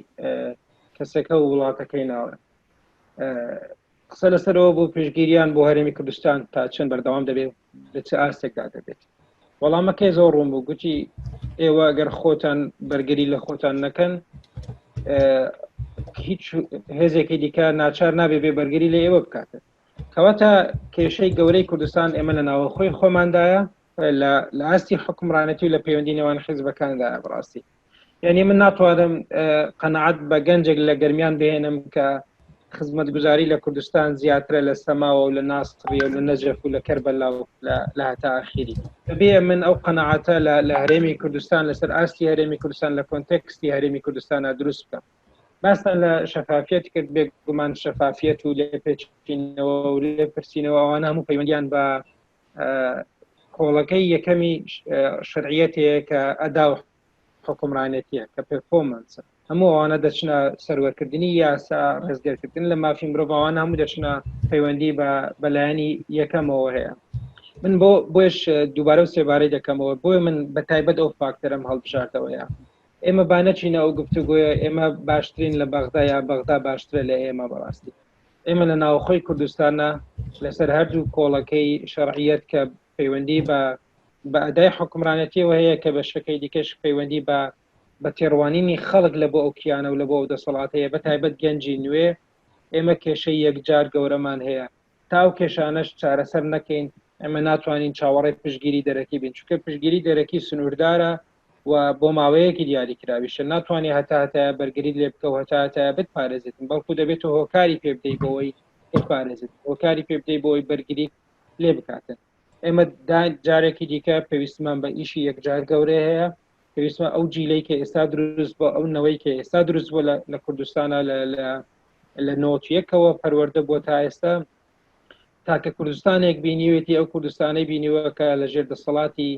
کەسەکە و وڵاتەکەی ناوە قسە لەسەرەوە بۆ پشگیریان بۆ هەرێمی کوردستان تا چەند بەردەوام دەبێت لە چ ئاستێکدا دەبێت وەڵامەکەی زۆر ڕوون بوو گوتی ئێوە گەر خۆتان بەرگری لە خۆتان نەکەن هیچ هێزێکی دیکە ناچار نابێ بێ بەرگری لە ئێوە بکاتن کەواتە کێشەی گەورەی کوردستان ئێمە لە ناوەخۆی خۆماندایە لە ئاستی حکومڕانەتی و لە پەیوەندی نێوان حیزبەکاندا بەڕاستی یعنی من ناتوانم قەنەعەت بە گەنجێک لە گەرمیان بهێنم کە خزمەتگوزاری لە کوردستان زیاترە لە سەماوە و لە ناسڕیە و لە نەجەف و لە کەربەلا و لە هەتا ئاخیری بێ من ئەو قەنەعەتە لە هەرێمی کوردستان لەسەر ئاستی هەرێمی کوردستان لە context ی هەرێمی کوردستانە دروست بکەم باستان لە شەفافیەت کرد بێگومان شەفافیەت و لێپێچینەوە و لێپرسینەوە ئەوانە هەموو پەیوەندیان بە کۆڵەکەی یەکەمی شەرعیەتەیە کە ئەدا و حکومڕانێتیە کە performance ە هەموو ئەوانە دەچنە سەروەرکردنی یاسا ڕێزگەرکردن لە مافی مرۆڤ ئەوانە هەموو دەچنە پەیوەندی بە بەلایەنی یەکەمەوە هەیە من بۆ بۆش دووبارە و سێبارەی دەکەمەوە بۆیە من بە تایبەت ئەو فاکتەرم هەڵبژاردەوەیە. ئێمە با نەچینە ئەو گفتوگۆیە ئێمە باشترین لە بەغدا یا بەغدا باشترە لە ئێمە بەڕاستی ئێمە لە ناوخۆی کوردستانە لەسەر هەردوو کۆڵەکەی شەرعیەت کە پەیوەندی بە بە ئەدای حکومڕانەتیەوە هەیە کە بە شەکەی دیکەش پەیوەندی بە بە تێڕوانینی خەڵک لە بۆ ئەو کیانە و لە بۆ ئەو دەسەڵاتەیە بە تایبەت گەنجی نوێ ئێمە کێشەی یەکجار گەورەمان هەیە تا ئەو کێشانەش چارەسەر نەکەین ئێمە ناتوانین چاوەڕێی پشتگیری دەرەکی بین چونکە پشتگیری دەرەکی سنووردارە و بۆ ماوەیەکی دیاریکراویشە ناتوانانی هەتا هەتایە بەرگریت لێ بکە و هەتا هەتایە بتپارێزێتن بەڵکو دەبێت و هۆکاری پێ بدەیت بۆی بتپارێزێت هۆکاری پێ بدەیت بۆی بەرگری لێ بکاتن ئێمە جارێکی دیکە پێویستمان بە ئیشی یەکجار گەورەیە هەیە پێویستمە ئەو جیلەی کە ئێستا دروست بۆ ئەو نەوەی کە ئێستا دروست بۆ لە کوردستانە لە نۆتیەکەوە پەروەردە بۆ تا ئێستا تاکە کوردستانێک بینیوێتی ئەو کوردستانەی بینیوە کە لە ژێر دەسەڵاتی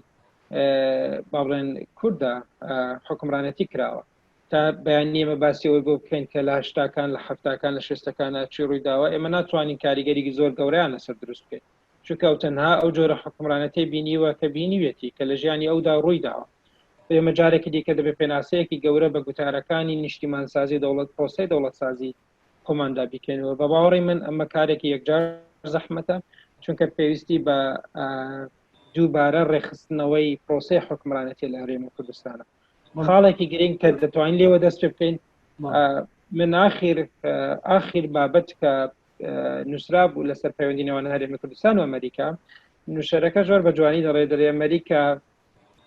با بڵێن کووردا حکمڕانەتی کراوە تا بەیانی ئێمە باسی ئەوەی بۆ بکەین کە لە هەشتاکان لە حەفتاکان لە شێستەکانە چی ڕووی داوە ئێمە ناتوانین کاریگەریی زۆر گەورەیان لەسەر دروست بکەین چونکە ئەو تەنها ئەو جۆرە حکومڕانەتی بینیوە کە بینیوێتی کە لە ژیانی ئەودا ڕووی داوە ئێمە جارێکی دیکە دەبێت پێناسەیەکی گەورە بە گوتارەکانی نیشتیمانسازی دەوڵەت پرۆسەی دەوڵەتسازی خۆماندا بیکەینەوە بە باوەڕی من ئەمە کارێکی یەکجار زەحمەتە چونکە پێویستی بە دووبارە ڕێکخستنەوەی پرۆسەی حکومڕانەتی لە هەرێمی کوردستانە خاڵێکی گرنگ کە دەتوانین لێوە دەست پێ بکەین من ئاخیر ئاخیر بابەت کە نووسرا بوو لەسەر پەیوەندی نێوان هەرێمی کوردستان و ئەمریکا نووسەرەکە زۆر بە جوانی دەڵێ دەڵێ ئەمریکا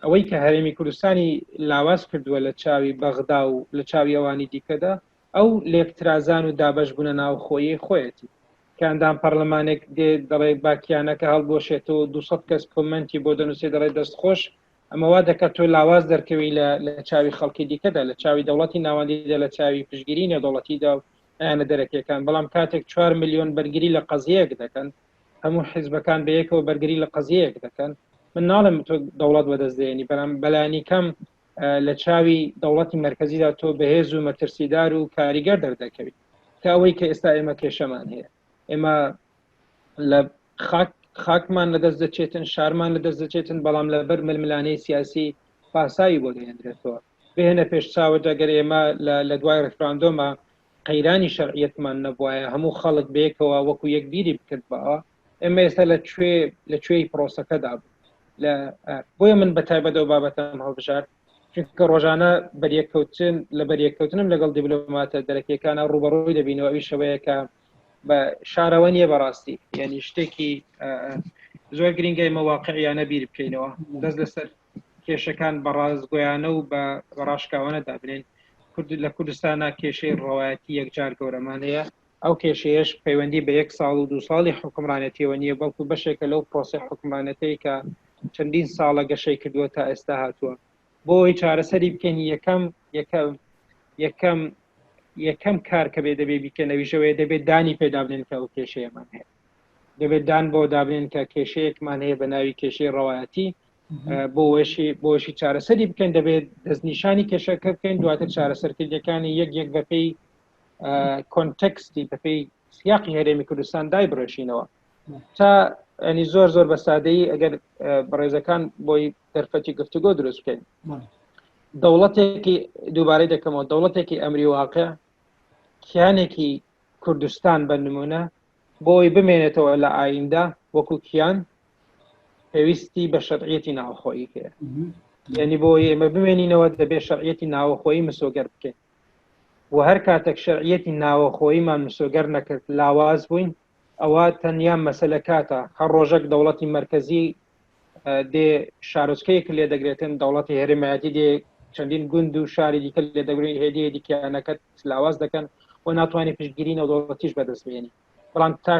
ئەوەی کە هەرێمی کوردستانی لاواز کردووە لە چاوی بەغدا و لە چاوی ئەوانی دیکەدا ئەو لێکترازان و دابەش بوونە ناوخۆیەی خۆیەتی کە ئەندام پەرلەمانێک دێ دەڵێ با کیانەکە هەڵبوەشێتەوە 200 کەس کۆمنتی بۆ دەنووسێ دەڵێ دەست خۆش ئەمە وا دەکات تۆ لاواز دەرکەوی لە لە چاوی خەڵکی دیکەدا لە چاوی دەوڵەتی ناوەندیدا لە چاوی پشتگیری نێودەوڵەتیدا و لایەنە دەرەکیەکان بەڵام کاتێک 4 میلیۆن بەرگری لە قەزیەیەک دەکەن هەموو حیزبەکان بەیەکەوە بەرگری لە قەزیەیەک دەکەن من ناڵێم تۆ دەوڵەت بەدەست دێنی بەڵام بەلانی کەم لە چاوی دەوڵەتی مەرکەزیدا تۆ بەهێز و مەترسیدار و کاریگەر دەردەکەویت کە ئەوەی کە ئێستا ئێمە کێشەمان هەیە ئێمە لە خاک خاکمان لەدەست دەچێتن شارمان لەدەست دەچێتن بەڵام لەبەر ململانەی سیاسی پاساوی بۆ دەهێنرێتەوە بهێنە پێش چاوت ئەگەر ئێمە لە دوای ڕیفراندۆمە قەیرانی شەرعیەتمان نەبوایە هەموو خەڵک بەیەکەوە وەکو یەک بیری بکردباوە ئێمە ئێستا لە کوێ لە کوێی پرۆسەکەدا بوو لە بۆیە من بە تایبەت ئەو بابەتەم هەڵبژارد چونکە ڕۆژانە بەریەککەوتن لە بەریەککەوتنم لەگەڵ دیبلۆماتە دەرەکیەکانە ڕوبەڕووی دەبینەوە ئەوی شەوەیە کە بە شارەوە نییە بەڕاستی یعنی شتێکی زۆر گرنگە ئێمە واقعیانە بیر بکەینەوە دەست لەسەر کێشەکان بە ڕاستگۆیانە و بە ڕاشکاوانە دابنێن کورد لە کوردستانە کێشەی ڕەوایەتی یەکجار گەورەمان هەیە ئەو کێشەیەش پەیوەندی بە یەک ساڵ و دو ساڵی حکومڕانێتیەوە نییە بەڵکو بەشێکە لەو پرۆسەی حکومڕانەتەی کە چەندین ساڵە گەشەی کردووە تا ئێستا هاتووە بۆ ئەوەی چارەسەری بکەین یەکەم یەکەم یەکەم یەکەم کار کە بێ دەبێ بیکەنەویشەوەی دەبێت دانی پێدابنێن کە ئەو کێشەیەمان هەیە دەبێت دان بۆ دابنێن کە کێشەیەکمان هەیە بە ناوی کێشەی ڕەوایەتی بۆ وەشی بۆشی چارەسەری بکەین دەبێت دەستنیشانی کێشەکە بکەین دواتر چارەسەرکردەکانی یەک یەک بەپێی کۆنتەکستی بەپێی سیاقی هەرێمی کوردستان دای بڕێشینەوە تا ئەنی زۆر زۆر بە سادەیی ئەگەر بەڕێزەکان بۆی دەرفەتی گفتوگۆ دروست بکەین دەوڵەتێکی دووبارەی دەکەمەوە دەوڵەتێکی ئەمری واقع کیانێکی کوردستان بە نمونە بۆی بمێنێتەوە لە ئایندا وەکو کیان پێویستی بە شەرعیەتی ناوخۆیی هەیە یعنی بۆ ئێمە بمێنینەوە دەبێت شەرعیەتی ناوەخۆیی مسۆگەر بکەین و هەر کاتێک شەرعیەتی ناوەخۆییمان مسۆگەر نەکرد لاواز بووین ئەوە تەنیا مەسەلە کاتە هەر ڕۆژێک دەوڵەتی مەرکەزی دێ شارۆچکەیەک لێ دەگرێتن دەوڵەتی هەرێمایەتی دێ چەندین گوند و شاری دیکە لێ دەگرین هێدی هێدیکیانەکەت لاواز دەکەن و ناتوانانی پشتگیری نێودەوڵەتیش بەدەست بێنی بەڵام تا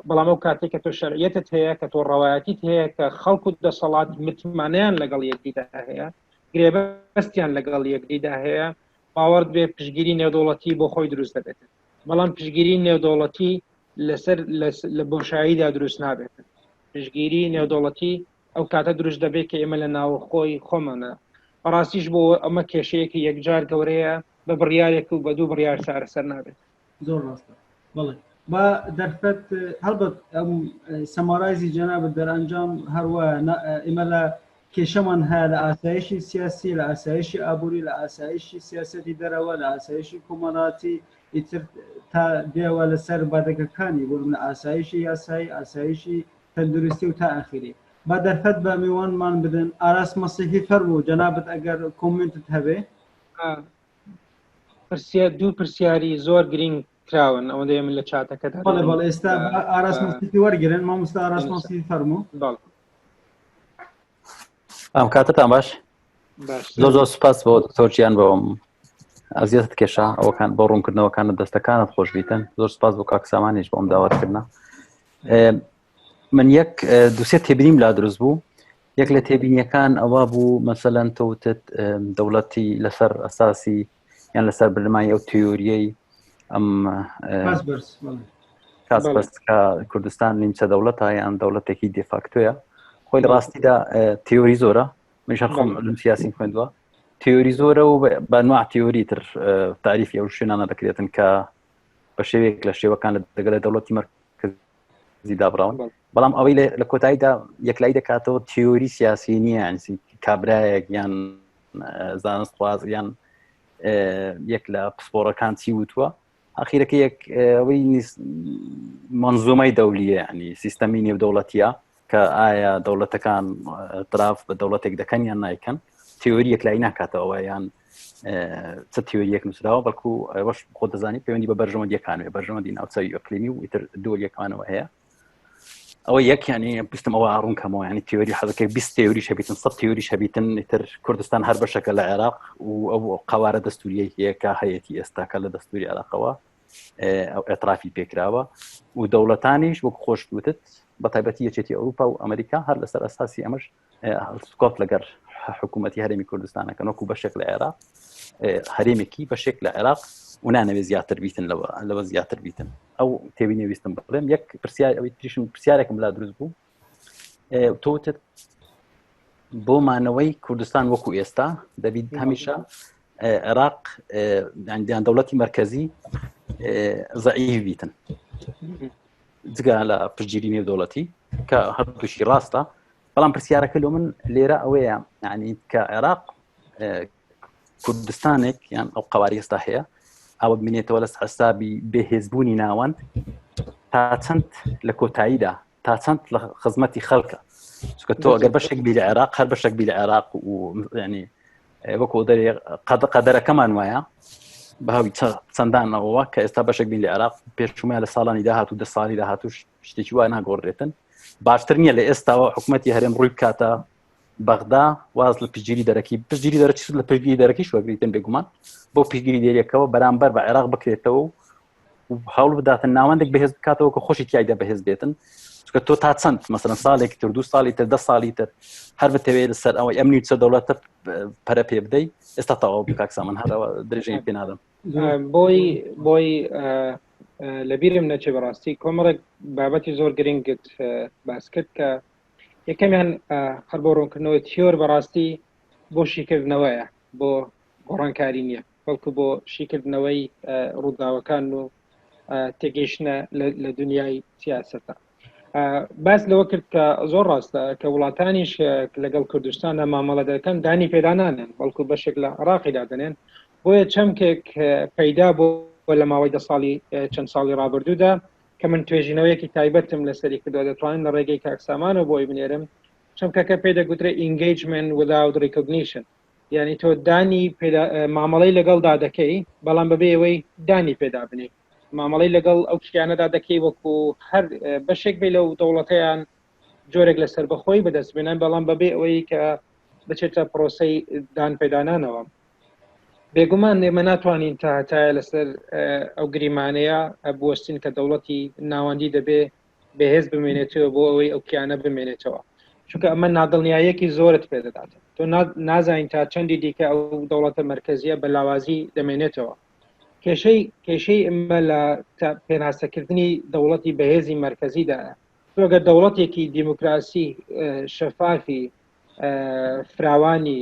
بەڵام ئەو کاتێک کە تۆ شەرعیەتت هەیە کە تۆ ڕەوایەتیت هەیە کە خەڵک و دەسەڵات متمانەیان لەگەڵ یەکدیدا هەیە گرێبەستیان لەگەڵ یەکدیدا هەیە باوەڕت بێ پشتگیری نێودەوڵەتی بۆ خۆی دروست دەبێت بەڵام پشتگیری نێودەوڵەتی لەسەر لە بۆشاییدا دروست نابێت پشتگیری نێودەوڵەتی ئەو کاتە دروست دەبێت کە ئێمە لە ناوەخۆی خۆمانە بەڕاستیش بۆ ئەمە کێشەیەکی یەکجار گەورەیە بە بڕیارێک و بە دوو بڕیار چارەسەر نابێت زۆر ڕاستە بەڵێ با دەرفەت هەڵبەت ئەم summarize ی جەنابت دەرئەنجام هەروە ئێمە لە کێشەمان هەیە لە ئاسایشی سیاسی، لە ئاسایشی ئابووری، لە ئاسایشی سیاسەتی دەرەوە، لە ئاسایشی کۆمەڵاتی، ئیتر تا دێوە لەسەر بادەگەکانی بۆ نمونە ئاسایشی یاسایی، ئاسایشی تەندروستی و تا ئاخیری. با دەرفەت بە میوانمان بدەن. ئاراس مەسیحی فەرموو جەنابت ئەگەر کۆمێنتت هەبێ. پرسیار دوو پرسیاری زۆر گرینگ کراون ئەوەندەی من لە چاتەکەدا بەڵێ بەڵێ ئێستا ئاراس مەسیحی وەرگرن مامۆستا ئاراس مەسیحی فەرموو. بەڵێ. ئەم کاتتان باش زۆر زۆر سپاس بۆ دکتۆر گیان بۆم ئەزیەتت کێشا ئەوەکان بۆ ڕوونکردنەوەکانت دەستەکانت خۆش بیتن زۆر سپاس بۆ کاک سامانیش بۆم داوەتکردە من یەک دوسێ تێبینیم لا دروست بوو یەک لە تێبینیەکان ئەوە بوو مەسەلەن تۆوتت دەوڵەتی لەسەر ئەساسی یان لەسەر بنەمای ئەو تیۆریەی ئەم کاسپەس کە کوردستان نیمچە دەوڵەتە یان دەوڵەتێکی دیفاکتۆیە خۆی لە ڕاستیدا تیۆری زۆرە من خۆم علم سیاسیم خوێندووە تیۆری زۆرە و بەنوع تیۆری تر تعریفی ئەو شوێنانە دەکرێتن کە بە شێوەیەک لە شێوەکان لە دەگەلە دەوڵەتی مەرکەزی دابراون بەڵام ئەوەی لە کۆتاییدا یەکلایی دەکاتەوە تیۆری سیاسی نییە ئەنسی کابرایەک یان زانست خواز یان یەک لە پسپۆڕەکان چی وتووە ئەخیرەکە یەک ئەوەی منزومەی دەولیە ینی سیستەمی نێودەوڵەتیە کە ئایا دەوڵەتەکان تراف بە دەوڵەتێک دەکەن یان نایکەن تیۆری یەکلایی ناکاتەوە یان چ تیۆریەک نووسراوە بەڵکو ئەوەش خۆ دەزانی پەیوەندی بە بەرژەوەندیەکانوێ بەرژەوەندی ناوچەوی ئەقلیمی و ئیتر دووەلیەکانەوە هەیە ئەوە یەک ینی پشتم ئەوە ڕوون کەمەوە ینی تیۆری حەزەکە 20 تیۆریش هەبیتن 100 تیۆریش هەبیتن ئیتر کوردستان هەر بەشەکە لە عێراق و ئەو قوارە دەستوریە هەیە کە هەیەتی ئێستاکە لە دەستوری عێراقەوە ئەو ئەترافی پێکراوە و دەوڵەتانیش وەک خۆش وتت بە تایبەتی یەکێتی ئەوروپا و ئەمریکا هەر لەسەر ئەساسی ئەمەش هەڵسوکەوت لەگەر حکوومەتی هەرێمی کوردستانەکەن وەکو بەشێک لە عێراق هەرێمێکی بەشێک لە عێراق و نانەوێت زیاتر بیتن لەوە لەوە زیاتر بیتن ئەو تێبینی ویستم بڵێم یەک پرسیار ئەوی تریشم پرسیارێکم لا دروست بوو تۆتت بۆ مانەوەی کوردستان وەکو ئێستا دەبیت هەمیشە عێراق یان دەوڵەتی مرکزی زەعیف بیتن جگە لە پشتگیری نێودەوڵەتی کە هەردووشی ڕاستە بەڵام پرسیارەکە لۆ من لێرە ئەوەیە یعنی کە عێراق کوردستانێک یان ئەو قواری ئێستا هەیە ئەوە بمێنێتەوە لە حسابی بێهێزبوونی ناوەند تا چەند لە کۆتاییدا تا چەند لە خزمەتی خەڵکە چکە تۆ ئەگەر بەشێک بی لە عێراق هەر بەشێک بی لە عێراق و ینی وەکو دەرێ قەدەرەکەمان وایە بەهاوی چەندانەوە کە ئێستا بەشێک بین لە عێراق پێشومە لە ساڵانی داهات و دە ساڵی داهاتوش شتێکی وا ناگۆڕێتن باشتر نییە لە ئێستاوە حکوومەتتی هەرێم ڕووی بکاتە بەغدا واز لە پشتگیری دەرەکی پشتگیری دەرەکی لە پشتگیری دەرەکی وەگریتن بێگومان بۆ پشتگیری دێریەکەوە بەرامبەر بە عێراق بکرێتەوە و هەوڵ بداتن ناوەندێک بەهێز بکاتەوە کە خۆشی تایدا بەهێز بێتن چکە تۆ تا چەند مەسەرەن ساڵێکی تر دو ساڵی تر دە ساڵی تر هەر بتەوێت لەسەر ئەوەی ئەم نیوچە دەوڵەتە پەرە پێ بدەی ئێستا تەواو بکاک سامان هەرەوە درێژەی پێ نادەم بۆی بۆی لەبیرم نەچێ بەڕاستی کۆمەڵێک بابەتی زۆر گرنگت باس کرد کە یەکەمیان هەر بۆ ڕوونکردنەوەی تیۆر بەڕاستی بۆ شیکردنەوەیە بۆ گۆڕانکاری نییە بەڵکو بۆ شیکردنەوەی ڕووداوەکان و تێگەیشتنە لە دنیای سیاسەتە باس لەوە کرد کە زۆر ڕاستە کە وڵاتانیش لەگەڵ کوردستانە مامەڵە دەکەن دانی پێدانانن بەڵکو بەشێک لە عراقی دادنێن بۆیە چەمکێک پەیدا بۆ لە ماوەی دە ساڵی چەند ساڵی ڕابردوودا کە من توێژینەوەیەکی تایبەتم لەسەری کردووە دەتوانن لە ڕێگەی کاکسامانەوە بۆی بنێرم چەمکەکە پێ دەگوترێ engagement without recognition یعنی تۆ دانی مامەڵەی لەگەڵدا دەکەی بەڵام بەبێ ئەوەی دانی پێدا بنێ مامەڵەی لەگەڵ ئەو کیانەدا دەکەی وەکو هەر بەشێک بێ لەو دەوڵەتەیان جۆرێک لە سەربەخۆی بەدەست بێنن بەڵام بەبێ ئەوەی کە بچێتە پرۆسەی دان پێدانانەوە بێگومان ئێمە ناتوانین تا هەتایە لەسەر ئەو گریمانەیە بوەستین کە دەوڵەتی ناوەندی دەبێ بەهێز بمێنێتەوە بۆ ئەوەی ئەو کیانە بمێنێتەوە چونکە ئەمە نادڵنیاییەکی زۆرت پێدەدات تۆ نازانین تا چەندی دیکە ئەو دەوڵەتە مرکزیە بە لاوازی دەمێنێتەوە کێشەی کێشەی ئمە لە پێناسەکردنی دەوڵەتی بەهێزی مرکزیدایە تۆگە دەوڵەتێکی دیموکراسی شەفافی فراوانی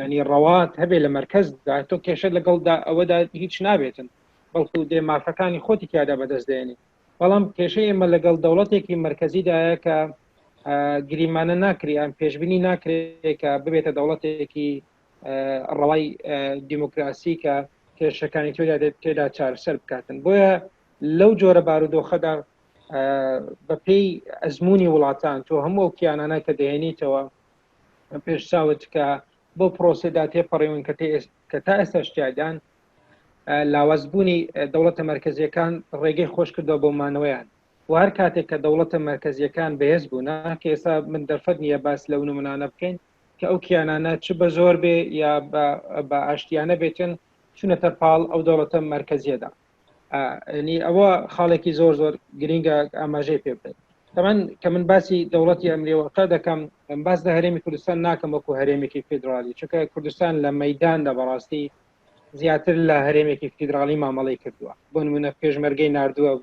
ینی ڕەوات هەبێ لە مرکزدا تۆ کێشە لەگەڵدا ئەوەدا هیچ نابێتن بەڵکو دێ مافەکانی خۆتی تیادا بەدەست دێنی بەڵام کێشەی ئێمە لەگەڵ دەوڵەتێکی مرکزیدایە کە گریمانە ناکری ئەم پێشبینی ناکرێت کە ببێتە دەوڵەتێکی ڕەوای دیموکراسی کە کێشەکانی تێدا تێدا چارەسەر بکاتن. بۆیە لەو جۆرە بارودۆخەدا بەپێی ئەزمموی وڵاتان تۆ هەموو ئەو کیانانە کە دەهێنیتەوە پێش چاوت کە بۆ پرۆسێدا تێپەڕیون کە کە تا ئێستا شتیادان لاوازبوونی دەوڵەتە مرکزیەکان ڕێگەی خۆش کردەوە بۆ مانەوەیان و هەر کاتێک کە دەوڵەتە مرکزیەکان بەهێز بوونە کە ئێستا من دەرفەت نییە باس لەو نمونانە بکەین کە ئەو کیانانە چ بە زۆر بێ یا بە ئاشتیانە بێتن چونەتە پاڵ ئەو دەوڵەتە مرکزیەدا. ینی ئەوە خاڵێکی زۆر زۆر گرینگە ئاماژەی پێ بدەین. تەمان کە من باسی دەوڵەتی ئەمریوەقە دەکەم باس لە هەرێمی کوردستان ناکەم وەکو هەرێمێکی فیدراالی، چونکە کوردستان لە مەداندا بەڕاستی زیاتر لە هەرێمێکی فیدراالی مامەڵی کردووە. بۆ نمونە پێشمەرگەی نردووە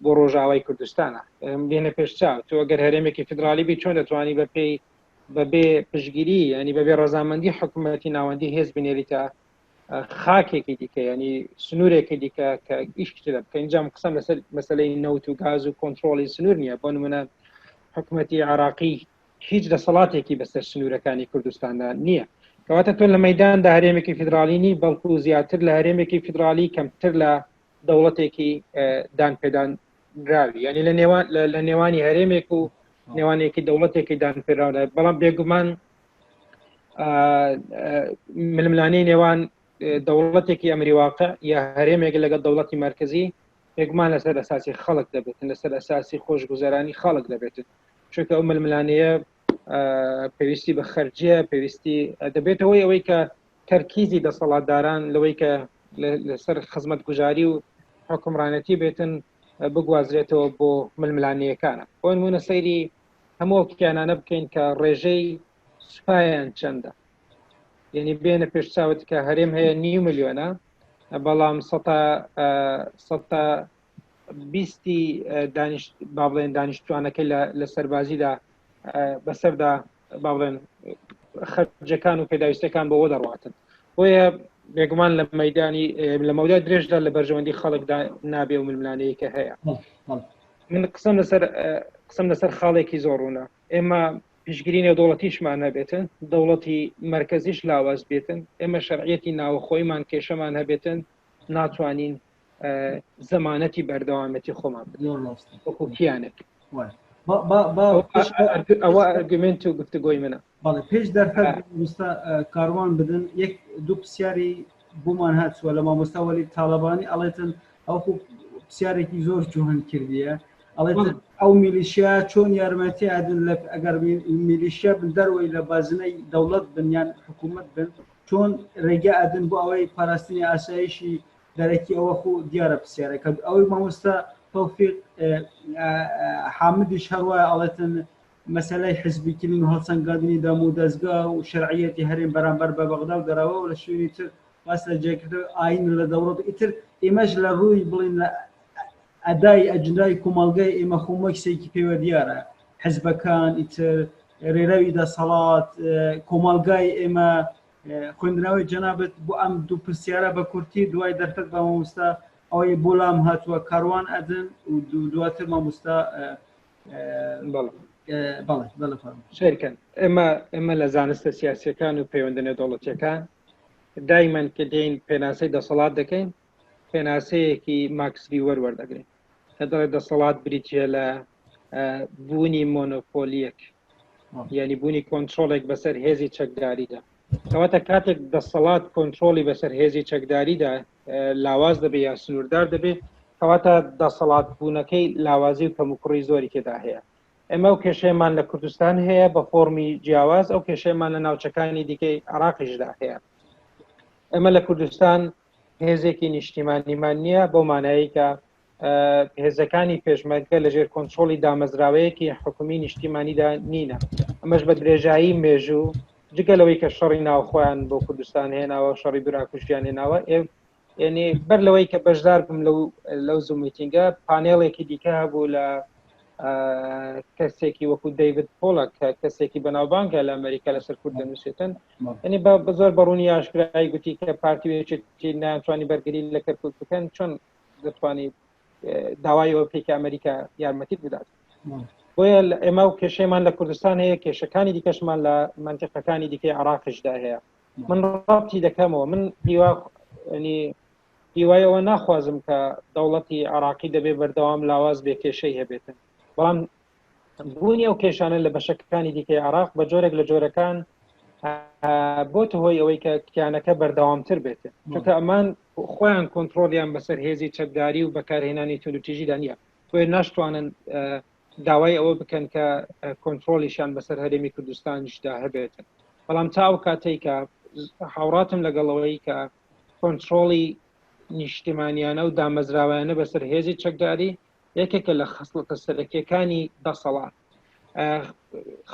بۆ ڕۆژاوای کوردستانە بێنە پێشچاو. تۆ ئەگەر هەرێمێکی فیدراالی بی چۆن دەتوانی بە پێی بەبێ پشگیری ینی بەبێ ڕەزامەندی حکوومەتی ناوەندی هێز بنێریتە خاکێکی دیکە، ینی سنوورێکی دیکە کە ئیش تێدا بکەین. اینجا قسەم لەسەر مەسلەی نەوت و گاز و کۆنتترۆلی سنوور نییە. بۆ نمونە حکوومەتی عراقی هیچ دەسەڵاتێکی بەسەر سنوورەکانی کوردستاندا نییە. کەواتە تۆ لە مەداندا هەرێمێکی فیدراالی نی، بەڵکو زیاتر لە هەرێمێکی فیدراالی کەمتر لە دەوڵەتێکی دان پێدان راوی، ینی لە نێوان لە نێوانی هەرێمێک و نێوانێکی دەوڵەتێکی دان پێراودا. بەڵام بێگومان ململانەی نێوان دەوڵەتێکی ئەمری واقع یا هەرێمێک لەگەڵ دەوڵەتی مرکزی بێگومان لەسەر ئەساسی خەڵک دەبێتن، لەسەر ئەساسی خۆشگوزەرانی خەڵک دەبێتن، چونکە ئەو ململانەیە پێویستی بە خەرجیە، پێویستی دەبێتەوەی ئەوەی کە تەرکیزی دەسەڵاتداران لەوەی کە لەسەر خزمەتگوزاری و حکومڕانەتی بێتن بگوازرێتەوە بۆ ململانەیەکانە. بۆ نمونە سەیری هەموو کیانانە بکەین کە ڕێژەی سوپایان چەندە، یعنی بێنە پێشچاوت کە هەرێم هەیە نیو ملیۆنە، بەڵام سەتا بیستی دانیشت با بڵێن دانیشتوانەکەی لە سەربازیدا بەسەردا با بڵێن خەرجەکان و پێداویستەکان بۆەوە دەڕاتن. بۆیە بێگومان لە مەدانی لە مەودا درێژدا لە بەرژەوەندی خەڵکدا نابێ و ململانەیەکە هەیە. من قسەم لەسەر خاڵێکی زۆر ڕوونە، ئێمە پشگیری نێودەوڵەتیشمان هەبێتن، دەوڵەتی مرکزیش لاواز بێتن، ئێمە شەرعیەتی ناوەخۆیمان کێشەمان هەبێتن، ناتوانین زەمانەتی بەردەوامەتی خۆمان وەکو کیانێک. ئەوە ئەرگومنت و گفتوگۆی منە. بەڵێ پێش دەرفەت مامۆستا کاروان بدەن یەک دوو پرسیاری بۆمان هاتووە لە مامۆستا وەلی تاالبانی، ئەڵێتن ئەو خو پرسیارێکی زۆر جوان کردیە، ئەڵێتن ئەو میلیشیا چۆن یارمەتی ئەدن لە ئەگەر میلیشیا بن دەروەی لە بازنەی دەوڵەت بن یان حکوومەت بن، چۆن ڕێگە ئەدن بۆ ئەوەی پاراستنی ئاسایشی دەرەکی؟ ئەوە خو دیارە پرسیارەکە. ئەوەی مامۆستا تۆفیق حامدیش هەروایە، ئەڵێتن مەسەلەی حزبیکردن و هەڵسەنگاندنی دام و دەزگا و شەرعیەتی هەرێم بەرامبەر بە بەغدا و دەرەوە و لە شوێنی تر باس لە جێکردنەوەی ئاین لە دەوڵەت. ئیتر ئێمەش لە ڕووی بڵین لە ئەدای ئەجندای کۆمەڵگای ئێمە خۆ مەکسێکی پێوە دیارە، حزبەکان ئیتر ڕێرەوی دەسەڵات کۆمەڵگای ئێمە. خوێندنەوەی جەنابەت بۆ ئەم دوو پرسیارە بە کورتی، دوای دەرفەت بە مامۆستا ئەوەی بۆ لام هاتووە کاروان ئەدن و دواتر مامۆستا. بەڵێ بەڵێ شەرکەن. ئێمە لە زانستە سیاسیەکان و پەیوەندە نێودەوڵەتیەکان دایمەن کە دێین پێناسەی دەسەڵات دەکەین، پێناسەیەکی ماکس ویبەر وەردەگرین کە دەڵێت دەسەڵات بریتە لە بوونی مۆنۆپۆلیەک، یعنی بوونی کۆنترۆڵێک بەسەر هێزی چەکداریدا. کەواتە کاتێک دەسەڵات کۆنترۆڵی بەسەر هێزی چەکداریدا لاواز دەبێ یا سنووردار دەبێ، کەواتە دەسەڵات بوونەکەی لاوازی و کەموکوڕی زۆری تێدا هەیە. ئێمە ئەو کێشەیەمان لە کوردستان هەیە بە فۆرمی جیاواز، ئەو کێشەیەمان لە ناوچەکانی دیکەی عراقیشدا هەیە. ئێمە لە کوردستان هێزێکی نیشتیمانیمان نییە، بەو مانایەی کە هێزەکانی پێشمەرگە لەژێر کۆنترۆڵی دامەزراوەیەکی حکومی نیشتیمانیدا نینە. ئەمەش بە درێژایی مێژوو، جگە لەوەی کە شەڕی ناوخۆیان بۆ کوردستان هێناوە، شەڕی براکوژیان هێناوە، یعنی بەر لەوەی کە بەشدار بم لەو زوم میتینگە، پانێڵێکی دیکە هەبوو لە کەسێکی وەکو دەیڤد پۆڵک کە کەسێکی بەناوبانگە لە ئەمریکا لەسەر کورد دەنووسێتن، یعنی بە زۆر بەڕوونی ئاشکرای گوتی کە پارتی و یەکێتی ناتوانانی بەرگری لە کەرکوک بکەن، چۆن دەتوانی داوای ئەوە بکەی کە ئەمریکا یارمەتیت بدات؟ بۆیە ئێمە و کێشەیمان لە کوردستان هەیە کێشەکانی دیکەشمان لە منتیقەکانی دیکەی عراقیشدا هەیە من ڕابتی دەکەمەوە من هیوا ینی هیوای ئەوە ناخوازم کە دەوڵەتی عراقی دەبێ بەردەوام لاواز بێ کێشەی هەبێتن بەڵام بوونی ئەو کێشانە لە بەشەکانی دیکەی عراق بە جۆرێک لە جۆرەکان بۆتە هۆی ئەوەی کە کیانەکە بەردەوامتر بێت چونکە ئەمان خۆیان کۆنتترۆلیان بەسەر هێزی چەکداری و بەکارهێنانی توندوتیژیدا نییە بۆیە ناشتوانن داوای ئەوە بکەن کە کۆنتترۆلیشان بەسەر هەرێمی کوردستانیشدا هەبێتن بەڵام تا ئەو کاتێک کە هاوڕاتم لەگەڵەوەی کە کۆنتترۆلی نیشتیمانیانە و دامەزراوانە بەسەر هێزی چەکداری یەکێکە لە خەسڵەتە سەرەکیەکانی دەسەڵات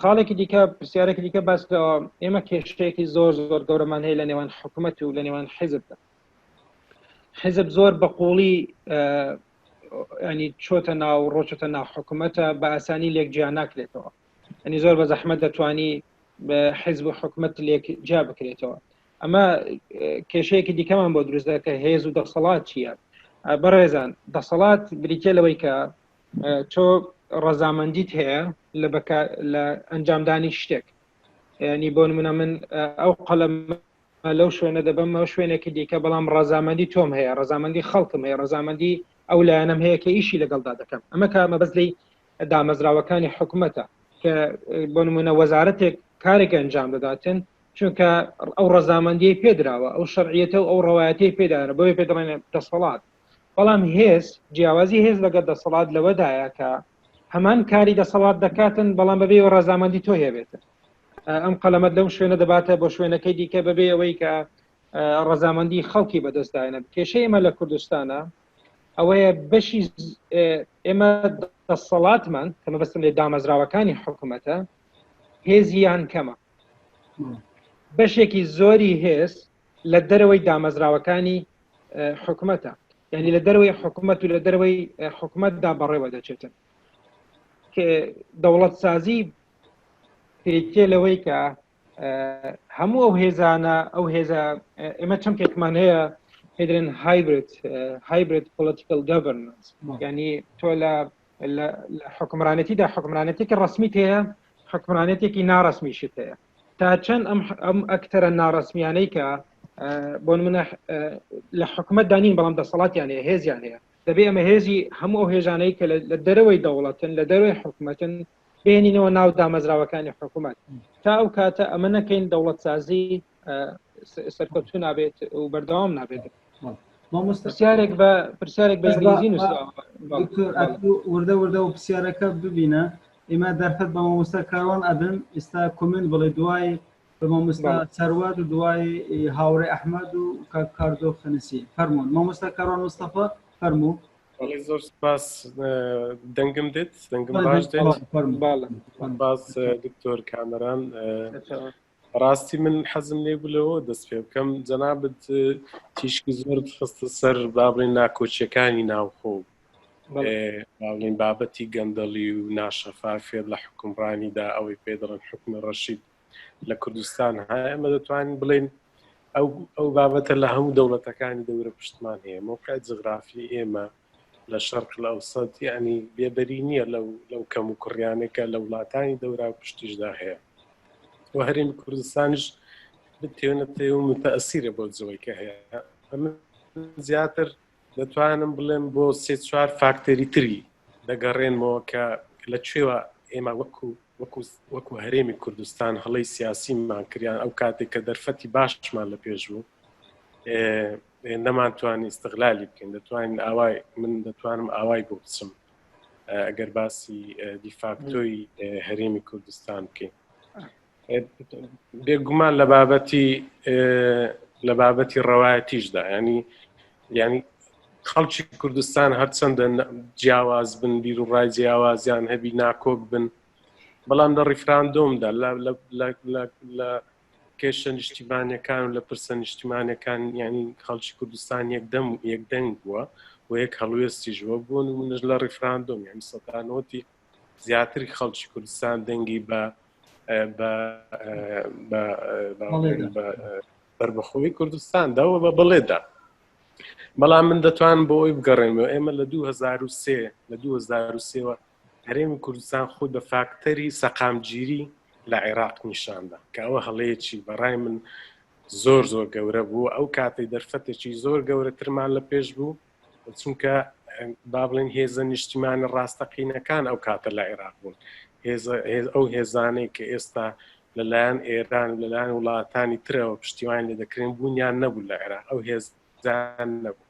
خاڵێکی دیکە پرسیارێکی دیکە باسکراوە ئێمە کێشەیەکی زۆر زۆر گەورەمان هەیە لە نێوان حکوومەت و لە نێوان حیزبدا حیزب زۆر بە قوڵی ینی چۆتە ناو ڕۆچۆتە ناو حکوومەتە بە ئاسانی لێک جیا ناکرێتەوە ئەنی زۆر بە زەحمەت دەتوانی بە حیزب و حکومت لێک جیا بکرێتەوە ئەمە کێشەیەکی دیکەمان بۆ دروست دەکە هێز و دەسەڵات چییە بەڕێزان دەسەڵات بریتە لەوەی کە تۆ ڕەزامەندیت هەیە لە لە ئەنجامدانی شتێک ینی بۆ نمونە من ئەو قەلم لەو شوێنە دەبەمەوە شوێنێکی دیکە بەڵام ڕەزامەندی تۆم هەیە ڕەزامەندی خەڵکم هەیە ڕەزامەندی ئەو لایەنم هەیە کە ئیشی لەگەڵدا دەکەم ئەمە کە مەبەست لی دامەزراوەکانی حکومەتە کە بۆ نمونە وەزارەتێک کارێک ئەنجام دەداتن چونکە ئەو ڕەزامەندیی پێدراوە ئەو شەرعیەتە و ئەو ڕەوایەتی پێدارە بۆیە پێ دەڵێن دەسەڵات بەڵام هێز جیاوازی هێز لەگەڵ دەسەڵات لەوەدایە کە هەمان کاری دەسەڵات دەکاتن بەڵام بەبێ ڕەزامەندی تۆ هەبێتن ئەم قەلەمەت لەو شوێنە دەباتە بۆ شوێنەکەی دیکە بەبێ ئەوەی کە ڕەزامەندی خەڵکی بەدەستداێنە کێشەی ئێمە لە کوردستانە ئەوەیە بەشی ئێمە دەسەڵاتمان کە مەبەستم لێ دامەزراوەکانی حکوومەتە هێزیان کەمە بەشێکی زۆری هێز لە دەرەوەی دامەزراوەکانی حکومەتە یعنی لە دەرەوەی حکوومەت و لە دەرەوەی حکوومەتدا بەڕێوە دەچێتن کە دەوڵەت سازی پێتێ لەوەی کە هەموو ئەو هێزانە ئەو هێزە ئێمە چەمکێکمان هەیە پێدرێن hybrid hybrid political governance ینی تۆ لە لە حکمرانەتیدا حکمرانەتێکی ڕسمی هەیە حکمرانەتێکی ناڕسمیشت هەیە تا چەند ئەم ئەم ئەکتەرە ناڕسمیانەی کە بۆ منە لە حکومەت دانین بەڵام دەسەڵاتیان هەیە هێزیان هەیە دەبێ ئەمە هێزی هەموو ئەو هێژانەی کە لە دەرەوەی دەوڵەتن لە دەرەوەی حکومەتن بێنینەوە ناو دامەزراوەکانی حکوومەت تا ئەو کاتە ئەمە نەکەین دەوڵەتسازی سەرکەوتو نابێت و بەردەوام نابێت پرسیارێک بە پرسیارێک بە ئینگلیزی نووسراوە وردە وردە و پرسیارەکە ببینە ئێمە دەرفەت بە مامۆستا کاروان ئەدن ئێستا comment بڵێ دوای بە مامۆستا سەروات و دوای هاوڕێ ئەحمەد و کاک کاردۆ خنسی فەرمونون مامۆستا کاروان مستەفا فەرموو بەڵێ زۆر سپاس دەنگم دێت دەنگم باش دێت باس دکتۆر کامەران ڕاستی من حەزم لێ بوو لەوە دەست پێ بکەم جەنابت تیشکی زۆرت خستە سەر با بڵێین ناکۆکیەکانی ناوخۆ با بڵێین بابەتی گەندەڵی و ناشەفافیەت لە حکومڕانیدا ئەوەی پێ دەڵێن حکومی ڕەشید لە کوردستان هەیە ئێمە دەتوانین بڵێن ئەو ئەو بابەتە لە هەموو دەوڵەتەکانی دەورە پشتمان هەیە مەوقع جغرافی ئێمە لە شەرق لە ئەوسەد یعنی بێبەری نییە لەو لەو کەم و کوڕیانێکە لە وڵاتانی دەورا و پشتیشدا هەیە و هەرێمی کوردستانیش بتێنەتێ و متەسیرە بۆ جەوەی کە هەیە من زیاتر دەتوانم بڵێم بۆ سێ چوار فاکتەری تری دەگەڕێنمەوە کە لە کوێوە ئێمە وەکو وەکو وەکو هەرێمی کوردستان هەڵەی سیاسیمان کریان ئەو کاتێک کە دەرفەتی باشمان لە پێش بوو نەمانتوانی استغلالی بکەین دەتوانین ئاوای من دەتوانم ئاوای بۆ بچم ئەگەر باسی دیفاکتۆی هەرێمی کوردستان بکەین بێگومان لە بابەتی لە بابەتی ڕەوایەتیشدا ینی ینی خەڵکی کوردستان هەرچەندە جیاواز بن بیر و ڕای جیاوازیان هەبی ناکۆک بن بەڵام لە ڕیفراندۆمدا لە کێشە نیشتیمانەکان و لە پرسە نیشتیمانەکان ینی خەڵکی کوردستان یەکدەم و یەکدەنگ بووە و یەک هەڵوێستی ژوە بوون و منش لە ڕیفراندۆم یعنی سەدانەوەتی زیاتری خەڵکی کوردستان دەنگی بە بەربەخۆی کوردستان داوە بە بڵێدا بەڵام من دەتوانم بۆ ئەوی بگەڕێنەوە ئێمە لە 2003 لە 2003ەوە. هەرێمی کوردستان خۆی بە فاکتەری سەقامگیری لە عێراق نیشاندا کە ئەوە هەڵەیەکی بەڕای من زۆر زۆر گەورە بوو ئەو کاتەی دەرفەتێکی زۆر گەورەترمان لە پێش بوو چونکە با بڵێن هێزە نیشتیمانە ڕاستەقینەکان ئەو کاتە لە عێراق بوون ئەو هێزانەی کە ئێستا لەلایەن ئێران و لەلایەن وڵاتانی ترەوە پشتیوان لێ دەکرێن بوونیان نەبوو لە عێراق ئەو هێزان نەبوو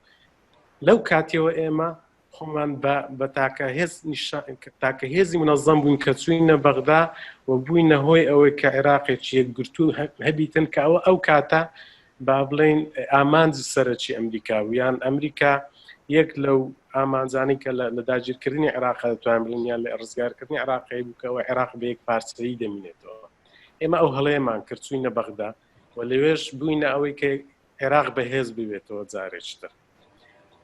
لەو کاتیەوە ئێمە خۆمان بە تاکە هێز تاکە هێزی منەظەم بووین کە چوینە بەغدا و بووینە هۆی ئەوەی کە عێراقێکی یەکگرتوو هەبیتن کە ئەوە ئەو کاتە با بڵێین ئامانجی سەرەکی ئەمریکا بوو یان ئەمریکا یەک لەو ئامانجانی کە لە داگیرکردنی عێراق دەتوان بڵێن یان لە ڕزگارکردنی عێراقی بوو کە ئەوە عێراق بە یەک پارچەیی دەمینێتەوە ئێمە ئەو هەڵەیەمان کرد چوینە بەغدا و لەوێش بووینە ئەوەی کە عێراق بەهێز ببێتەوە جارێکتر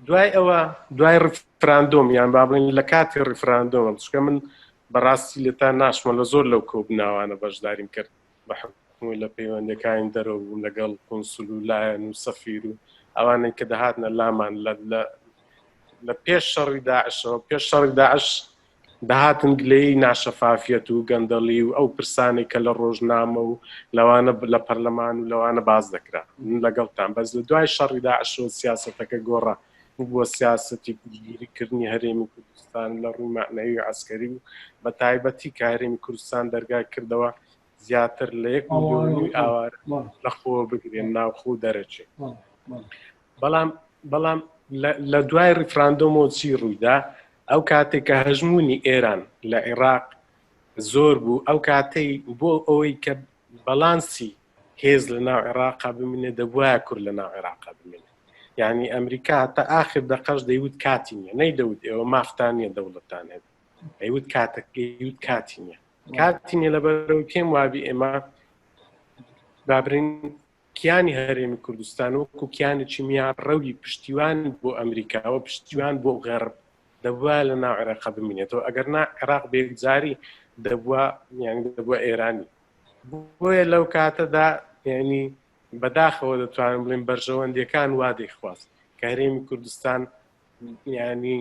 دوای ئەوە دوای ڕفراندۆم یان با بڵێن لە کاتی ڕفراندۆم چکە من بەڕاستی لێتان ناشمە لە زۆر لەو کۆبناوانە بەشداریم کرد بە حکومی لە پەیوەندەکانی دەرەوە بووم لەگەڵ قونسل و لایەن و سەفیر و ئەوانەی کە دەهاتنە لامان لە پێش شەڕی داعشەوە پێش شەڕی داعش دەهاتن گلەیی ناشەفافیەت و گەندەڵی و ئەو پرسانەی کە لە ڕۆژنامە و لەوانە لە پەرلەمان و لەوانە باس دەکرا من لەگەڵتان بەس لە دوای شەڕی داعشەوە سیاسەتەکە گۆڕا بووە سیاسەتی پشتگیریکردنی هەرێمی کوردستان لە ڕووی مەعنەوی و عەسکەری و بە تایبەتی کە هەرێمی کوردستان دەرگای کردەوە زیاتر لە یەک ملیۆن ئاوارە لە خۆ بگرێن ناوخۆ و دەرەکی بەڵام بەڵام لە دوای ڕیفراندۆمەوە چی ڕوویدا ئەو کاتێک کە هەژمونی ئێران لە عێراق زۆر بوو ئەو کاتەی بۆ ئەوەی کە بەڵانسی هێز لە ناو عێراقا بمینێ دەبواە کورد لە ناو عێراقا بمینێ یعنی ئەمریکا تا ئاخر دەقەش دەیوت کاتی نییە نەیدەوت ئێوە مافتان نییە دەوڵەتان هەبێت ئەیوت کاتەکەیوت کاتی نییە کاتی نییە لەبەرەوەی پێم وابی ئێمە بابرین کیانی هەرێمی کوردستان وەکو کیانێکی میانڕەوی پشتیوان بۆ ئەمریکا و پشتیوان بۆ غەرب دەبوا لە ناو عێراق بمینێتەوە ئەگەر نا عێراق بە یەکجاری دەبوا یان دەبووە ئێرانی بۆیە لەو کاتەدا یعنی بەداخەوە دەتوانم بڵێم بەرژەوەندیەکان وا دەیخواست کە هەرێمی کوردستان ینی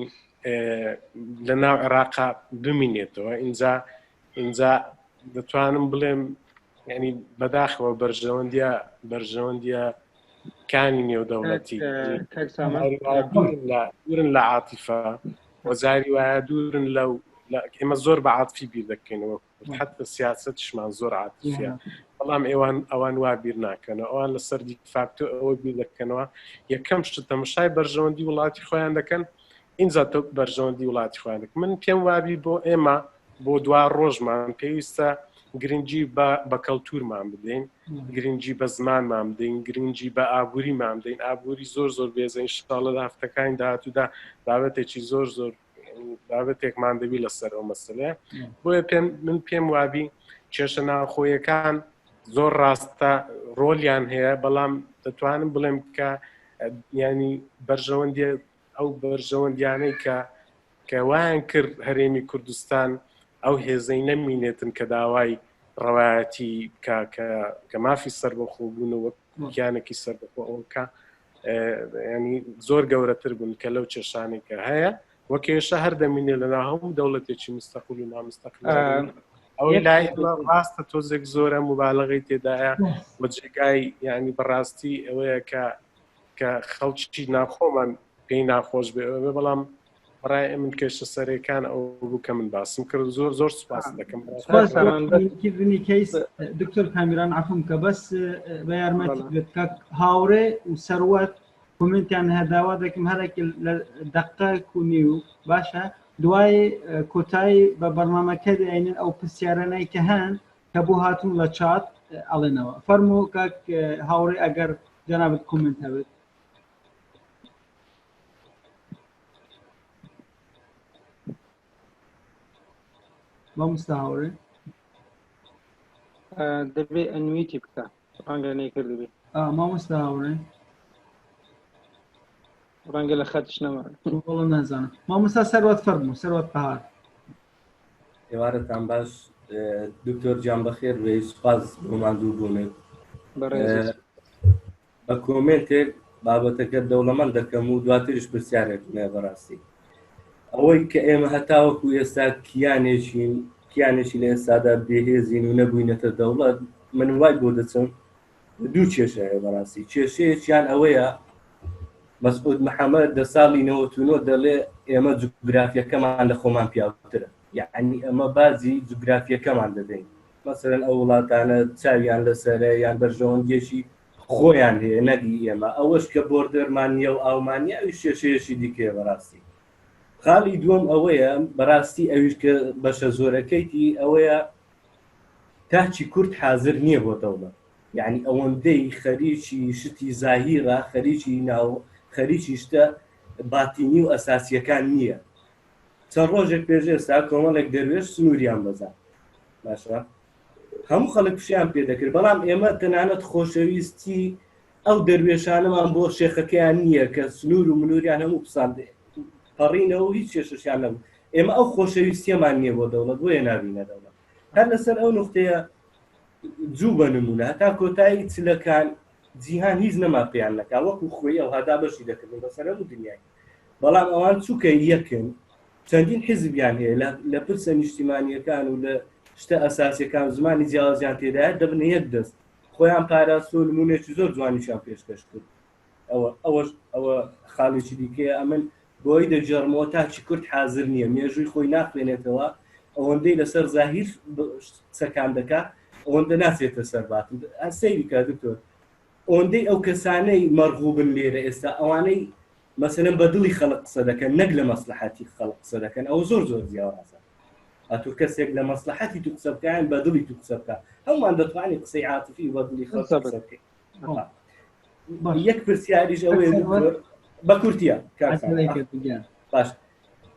لە ناو عێراقا بمینێتەوە اینجا اینجا دەتوانم بڵێم ینی بەداخەوە بەرژەوەندیە بەرژەوەندیە کانی نێودەوڵەتی دوورن لە عاتیفە وەزاری وایە دوورن لەو ئێمە زۆر بە عاتفی بیر دەکەینەوە حتە سیاستشمان زۆر عاتفیە بەڵام ئێوان ئەوان وا بیر ناکەنەوە ئەوان لەسەر دیفاکتۆ ئەوە بیر دەکەنەوە یەکەم شت تەمەشای بەرژەوەندی وڵاتی خۆیان دەکەن ئینجا تۆ بەرژەوەندی وڵاتی خۆیان دەکەن من پێم وابی بۆ ئێمە بۆ دوا ڕۆژمان پێویستە گرنگی بە بە کەلتورمان بدەین گرنگی بە زمانمان بدەین گرنگی بە ئابووریمان بدەین ئابووری زۆر زۆر بێزە ئینشاءاللە لە هەفتەکانی داهاتوودا بابەتێکی زۆر زۆر بابەتێکمان دەبی لەسەر ئەو مەسلەیە بۆیە پێم من پێم وابی کێشە ناوخۆیەکان زۆر ڕاستە ڕۆلیان هەیە بەڵام دەتوانم بڵێم کە ینی بەرژەوەندی ئەو بەرژەوەندیانەی کە کە وایان کرد هەرێمی کوردستان ئەو هێزەی نەمینێتن کە داوای ڕەوایەتی بکە کە مافی سەربەخۆبوون و وەک گیانێکی سەربەخۆ ئەوە بکە ینی زۆر گەورەتر بوون کە لەو کێشانەی کە هەیە وە کێشە هەر دەمینێ لە ناو هەموو دەوڵەتێکی مستەقل و نامستەقل ئەوەی لای ڕاستە تۆزێک زۆرە مبالغەی تێدایە و جێگای ینی بەڕاستی ئەوەیە کە کە خەڵکی ناخۆمان پێی ناخۆش بێ بەڵام بەڕای من کێشە سەرەکان ئەو بوو کە من باسم کرد زۆر زۆر سوپاس دەکەم کردنی کەیس دکتۆر کامیران عفوم کە بەس بە یارمەتی بێت کاک هاوڕێ و سەروەت کۆمنتیان هەیە داوا دەکەم هەرێک لە دقەک و نیو باشە دوای کۆتایی بە بەرنامەکە دێنن ئەو پرسیارانەی کە هەن کە بۆ هاتون لە چات ئەڵێنەوە فەرموو کاک هاوڕێ ئەگەر جەنابت کۆمنت هەبێت مامۆستا هاوڕێ دەبێ ئەنویتی بکە ڕەنگە نەیکردبێ مامۆستا هاوڕێ ڕەنگە لە خەتش نەما وەڵا نازانم مامۆستا سەروەت فەرموو سەروەت قەهار ئێوارەتان باش دکتۆر گیان بەخێر بێی سوپاس بۆ ماندوو بوونت بەڕێز بە کۆمێنتێک بابەتەکە دەوڵەمەند دەکەم و دواتریش پرسیارێکم هەیە بەڕاستی. ئەوەی کە ئێمە هەتاوەکو ئێستا کیانێکین کیانێکی لە ئێستادا بێهێزین و نەبووینەتە دەوڵەت من وای بۆ دەچم دوو کێشە هەیە بەڕاستی کێشەیەکیان ئەوەیە مەسعود محەممەد دە ساڵی 99 دەڵێ ئێمە جوگرافیەکەمان لە خۆمان پیاوترە یعنی ئەمە باجی جوگرافیەکەمان دەدەین مەسەرەن ئەو وڵاتانە چاویان لەسەرە یان بەرژەوەندیەکی خۆیان هەیە نەگی ئێمە ئەوەش کە بۆردەرمان نییە و ئاومان نییە ئەویش کێشەیەکی دیکەیە بەڕاستی خاڵی دووەم ئەوەیە بەڕاستی ئەویش کە بەشە زۆرەکەیتی ئەوەیە تاکی کورد حاضر نییە بۆ دەوڵەت یعنی ئەوەندەی خەریکی شتی زاهیرە خەریکی ناو خەریکی شتە باتینی و ئەساسیەکان نییە چەند ڕۆژێک پێش ئێستا کۆمەڵێک دەروێش سنووریان بەزان باشە هەموو خەڵک پشیان پێ دەکرد بەڵام ئێمە تەنانەت خۆشەویستی ئەو دەروێشانەمان بۆ شێخەکەیان نییە کە سنوور و منوریان هەموو پسان پەڕینەوە و هیچ کێشەشیان نەبوو ئێمە ئەو خۆشەویستیەمان نییە بۆ دەوڵەت بۆیە نابینە دەوڵەت هەر لەسەر ئەو نقطەیە جوو بە نمونە هەتا کۆتایی چلەکان جیهان هیچ نەما پێیان نەکا وەکو خۆی ئەو هەدا بەشی دەکردن بەسەر هەموو دنیای بەڵام ئەوان چووکە یەکن چەندین حیزبیان هەیە لە پرسە نیشتیمانیەکان و لە شتە ئەساسیەکان زمانی جیاوازیان تێدایە دەبنە یەک دەست خۆیان پاراست و نمونێکی زۆر جوانیشیان پێشکەش کرد ئەوە ئەوەش ئەوە خاڵێکی دیکەیە ئەمن بۆی دەگێڕمەوە تاکی کورد حاضر نییە مێژووی خۆی ناخوێنێتەوە ئەوەندەی لەسەر زاهیر قسەکان دەکا ئەوەندە ناچێتە سەر باتن سەیری کە دکتۆر ئەوەندەی ئەو کەسانەی مەرغوبن لێرە ئێستا ئەوانەی مەسەلەن بە دڵی خەڵک قسە دەکەن نەک لە مەسلحەتی خەڵک قسە دەکەن ئەوە زۆر زۆر جیاوازە ئەتو کەسێک لە مەسلحەتی تو قسە بکەیان بە دڵی تو قسە بکە هەمووان دەتوانین قسەی عاتفی و بە دڵی خەڵک قسە بکەین یەک پرسیاریش ئەوەیە بە کورتیە باش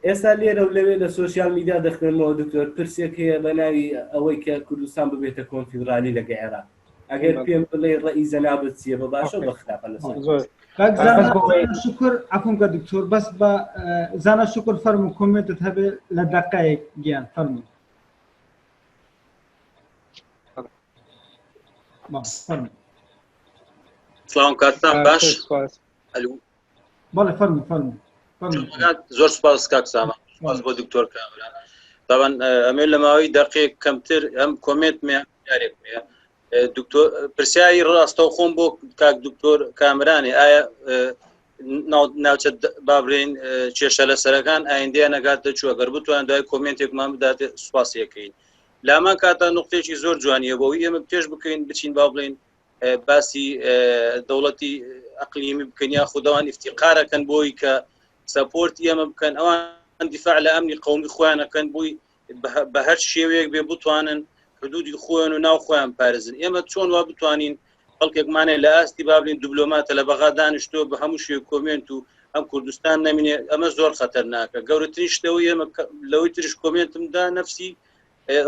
ئێستا لێرە و لەوێ لە سوسیال میدیا دەخوێنمەوە دکتۆر پرسێک هەیە بە ناوی ئەوەی کە کوردستان ببێتە کۆنفیدرالی لەگە عێراق ئەگەر پێم بڵێ ڕئی جەنابت چییە بە باشە بە خراپە لەسەر شکر عفوم کە دکتۆر بەس بە زانا شکر فەرمو کۆمێنتت هەبێ لە دقایەک گیان فەرمو سڵاوم کاتتان باش ئەلو بەڵێ فەرمو فەرمو زۆر سپاس کاک سامان سپاس بۆ دکتۆر کامران طبعا ئەمێ لە ماوەی دقیق کەمتر ئەم کۆمێنت مێ پرسیارێک مێ دکتۆر پرسیاری ڕاستەو خۆم بۆ کاک دکتۆر کامرانی ئایا ناوچە بابرین کێشە لە سەرەکان ئایندەیان نەگاتە چوە گەر بتوان دوای کۆمنتێکمان بداتێ سوپاسیەکەین لامان کاتا نقطەیەکی زۆر جوانیە بۆ ئێمە پێش بکەین بچین با بڵین باسی دەوڵەتی ئەقلیمی بکەن یا خودەوان ئفتیقارەکەن بۆی کە سەپۆرت ئێمە بکەن ئەوان دیفاع لە ئەمنی قومی خۆیانەکەن بووی بە هەر شێوەیەک بێ بتوانن حدودی خۆیان و ناو خۆیان پارێزن ئێمە چۆن وا بتوانین خەڵکێکمانێ لە ئاستی بابلین دبلۆماتە لە بەغا دانیشتووە بە هەموو شێ کۆمێنت و ئەم کوردستان نەمینێ ئەمە زۆر خەتەرناکە گەورەترین شتەوە ئێمە لەوەی ترش کۆمێنتمدا نەفسی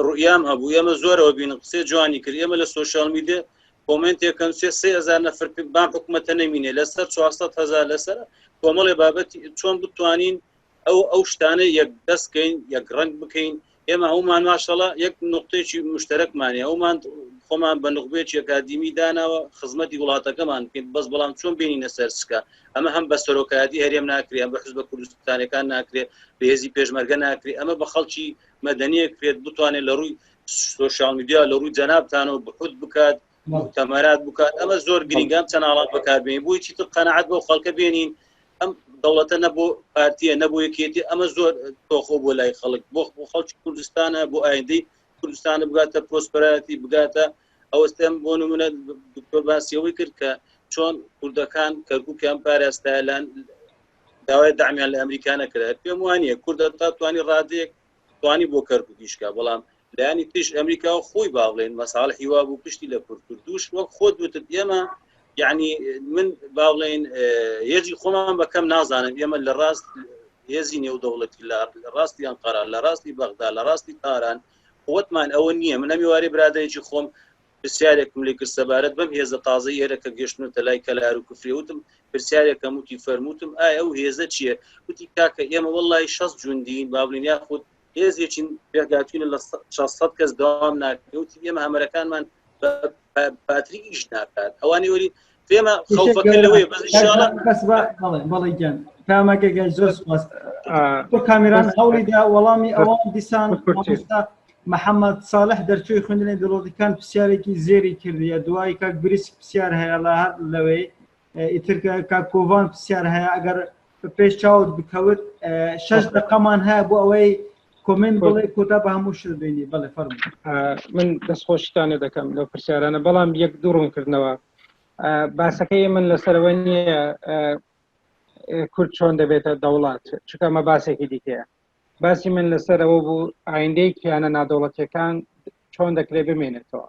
ڕوئیام هەبوو ئێمە زۆرەوە بین قسێ جوانی کرد ئێمە لە سوسیال میدیا کۆمنتێکەن سێ 3000 نەفر بان حکوومەتە نەمینێ لەسەر 400 هزار لەسەر کۆمەڵێ بابەتی چۆن بتوانین ئەو ئەو شتانە یەک دەست کەین یەک ڕەنگ بکەین ئێمە هەمومان ماشەڵە یەک نقطەیەکی مشتەرەکمانە ئەومان خۆمان بە نخبێکی ئەکادیمی داناوە خزمەتی وڵاتەکەمان بکەین بەس بەڵام چۆن بینینە سەر سکە ئەمە هەم بە سەرۆکایەتی هەرێم ناکرێ ئەم بە حزبە کوردستانەکان ناکرێ بە هێزی پێشمەرگە ناکرێ ئەمە بە خەڵکی مەدەنیەک کرێت بتوانێت لە ڕووی سۆشیال میدیا لە ڕووی جەنابتانەوە بحوت بکات مؤتەمەرات بکات ئەمە زۆر گرنگە ئەم چەناڵات بەکاربێنین بۆی چیتر قەناعەت بەو خەڵکە بێنین ئەم دەوڵەتە نە بۆ پارتیە نە بۆ یەکێتی ئەمە زۆر تۆخۆ بۆ لای خەڵک بۆ بۆ خەڵکی کوردستانە بۆ ئایندەی کوردستانە بگاتە پرۆسپەراتی بگاتە ئەوەستێم بۆ نمونە دکتۆر باسی ئەوەی کرد کە چۆن کوردەکان کەرکوکیان پاراستایە لان داوای دامیان لە ئەمریکا نەکرا پێم وانە کوردە تا توانی ڕادەیەک توانی بۆ کەرکوکیش کا بەڵام لایەنی تریش ئەمریکا و خۆی با بڵێن مەساڵحی وا بوو پشتی لە کورد کرد دووش وەک خۆت وتت ئێمە یعنی من با بڵێن هێزی خۆمان بە کەم نازانم ئێمە لە ڕاست هێزی نێودەوڵەتی لە ڕاستی ئەنقەرە لە ڕاستی بەغدا لە ڕاستی تاران قوتمان ئەوە نییە من ئەمی وارێ برادێکی خۆم پرسیارێکم لێ کرد سەبارەت بەم هێزە تازەی ئێرە کە گەشتنەتە لای کەلار و کفری وتم پرسیارێکم وتی فەرمووتم ئایا ئەو هێزە چییە وتی کاکە ئێمە وەڵی 6 جوندین با بڵێین یاخود هێزێکین پێگاتوینە لە 600 کەس داوام ناکەوتی ئێمە هەمەرەکانمان پاتری ئیش ناکات ئەوانی وەری. پێمە خەوفەکە لەوەیە بەس ئینشاءاللە بەس بەڵێ بەڵێ گیان پامەکە گەل زۆر سپاس تۆ کامیران هەوڵی دا وەڵامی ئەوان دیسان محەممەد ساڵح دەرچووی خوێندنی دڵۆتەکان پرسیارێکی زێری کردیە دوای کاک بریسک پرسیار هەیە لە هەر لەوەی ئیتر کاک کۆڤان پرسیار هەیە ئەگەر پێش چاوت بکەوت شش دقەمان هەیە بۆ ئەوەی کۆمنت بڵێ کۆتا بە هەموو شت بینی بەڵێ فەرموو من دەستخۆشتانە دەکەم لەو پرسیارانە بەڵام یەک دوو ڕوونکردنەوە باسەکەی من لەسەرەوە نییە کورد چۆن دەبێتە دەوڵات چونکە ئەمە باسێکی دیکەیە باسی من لەسەرەوە بوو ئایندەی کیانە نادەوڵەتیەکان چۆن دەکرێت بمێنێتەوە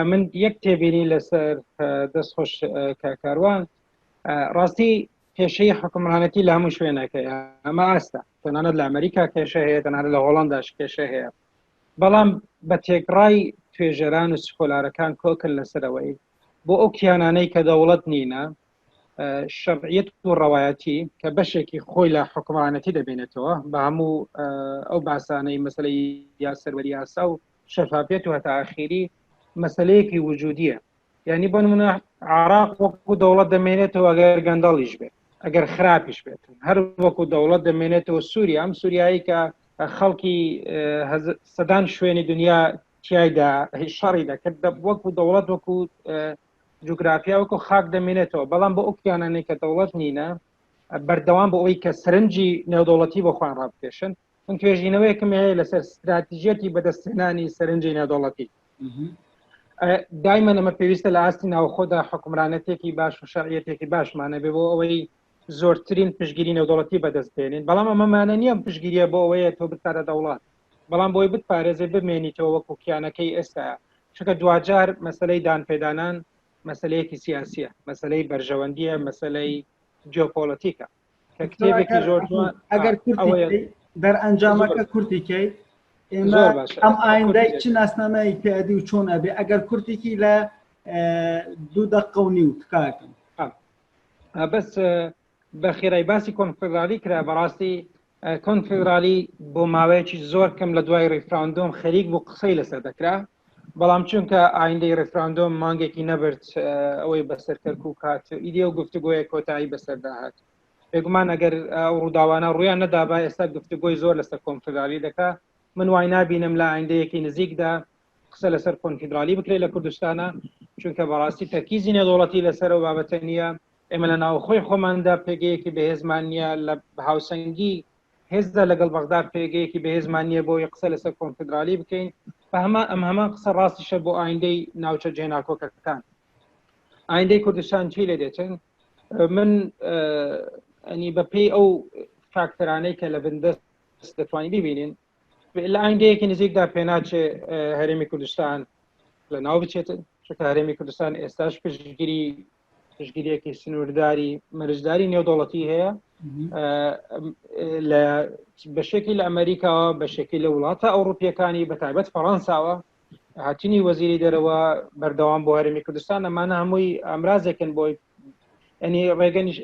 من یەک تێبینی لەسەر دەست خۆش کاکاروان ڕاستی کێشەی حکومڕانەتی لە هەموو شوێنەکە ئەمە ئاستە تەنانەت لە ئەمریکا کێشە هەیە تەنانەت لە هۆڵنداش کێشە هەیە بەڵام بە تێکڕای توێژەران و سکۆلارەکان کۆکن لەسەرەوەی بۆ ئەو کیانانەی کە دەوڵەت نینە شەرعیەت و ڕەوایەتی کە بەشێکی خۆی لە حکومڕانەتی دەبینێتەوە بە هەموو ئەو باسانەی مەسلەی یا سەروەری یاسا و شەفافیەت و هەتا ئاخیری مەسلەیەکی وجودیە یعنی بۆ نمونە عراق وەکو دەوڵەت دەمێنێتەوە ئەگەر گەندەڵیش بێت ئەگەر خراپیش بێت هەر وەکو دەوڵەت دەمێنێتەوە سووریا ئەم سووریایی کە خەڵکی سەدان شوێنی دنیا تایدا شەڕی دەکرد وەکو دەوڵەت وەکو جوگرافیا وەکو خاک دەمێنێتەوە بەڵام بۆ ئەو کیانانەی کە دەوڵەت نینە بەردەوام بۆ ئەوەی کە سەرنجی نێودەوڵەتی بۆ خۆیان ڕابکێشن من توێژینەوەیەکم هەیە لەسەر ستراتیژیەتی بەدەستهێنانی سەرنجی نێودەوڵەتی دایمە ئەمە پێویستە لە ئاستی ناوخۆدا حکومرانەتێکی باش و شەرعیەتێکی باشمانە بێ بۆ ئەوەی زۆرترین پشگیری نێودەوڵەتی بەدەست بێنین بەڵام ئەمەمانە نییە پشگیریە بۆ ئەوەیە تۆ بتکاتە دەوڵات بەڵام بۆی بتپارێزێ بمێنیتەوە وەکو کیانەکەی ئێستا چونکە دواجار مەسلەی دانپێدانان مەسلەیەکی سیاسیە مەسلەی بەرژەوەندیە مەسلەی جیۆپۆلەتیکە کە کتێبێکی زۆر ئەگەر کورتی دەرئەنجامەکە کورتیکەی ئێمە ئەم ئایندای چ ناسنامەی پێدی و چۆن ئەبێ ئەگەر کورتێکی لە دوو دەقە و نیو تکاکەم بەس بە خێرای باسی کۆنفدرالی کرا بەڕاستی کۆنفدرالی بۆ ماوەیەکی زۆر کەم لە دوای ڕیفراندۆم خەریک بوو قسەی لەسەر دەکرا بەڵام چونکە ئایندەی ڕیفراندۆم مانگێکی نەبرد ئەوەی بەسەر کەرکک هات ئیدی ئەو گفتوگۆیە کۆتایی بەسەردا هات بێگومان ئەگەر ئەو ڕووداوانە ڕویان نەدابا ئێستا گفتوگۆی زۆر لەسەر کۆنفدرالی دەکا من وای نابینم لە ئایندەیەکی نزیکدا قسە لەسەر کۆنفیدرالی بکرێت لە کوردستانە چونکە بەڕاستی تەرکیزی نێودەوڵەتی لەسەر ئەو بابەتە نییە ئێمە لە ناوخۆی خۆماندا پێگەیەکی بەهێزمان نییە لە هاوسەنگی هێزدا لەگەڵ بەغدا پێگەیەکی بەهێزمان نییە بۆی قسە لەسەر کۆنفدرالی بکەین بە هەمان ئەم هەمان قسە ڕاستیشە بۆ ئایندەی ناوچە جێناکۆکەکان ئایندەی کوردستان چی لێ دێتن من ئەنی بەپێی ئەو فاکتەرانەی کە لە بندەست دەتوانین ببینین لە ئایندەیەکی نزیکدا پێناچێ هەرێمی کوردستان لە ناو بچێتن چونکە هەرێمی کوردستان ئێستاش پشتگیری پشتگیریەکی سنوورداری مەرجداری نێودەوڵەتی هەیە لە بەشێکی لە ئەمریکاوە بەشێکی لە وڵاتە ئەوروپیەکانی بە تایبەت فەڕەنساوە هاتنی وەزیری دەرەوە بەردەوام بۆ هەرێمی کوردستان ئەمانە هەمووی ئامرازێکن بۆی ئەنی ڕێگەنیش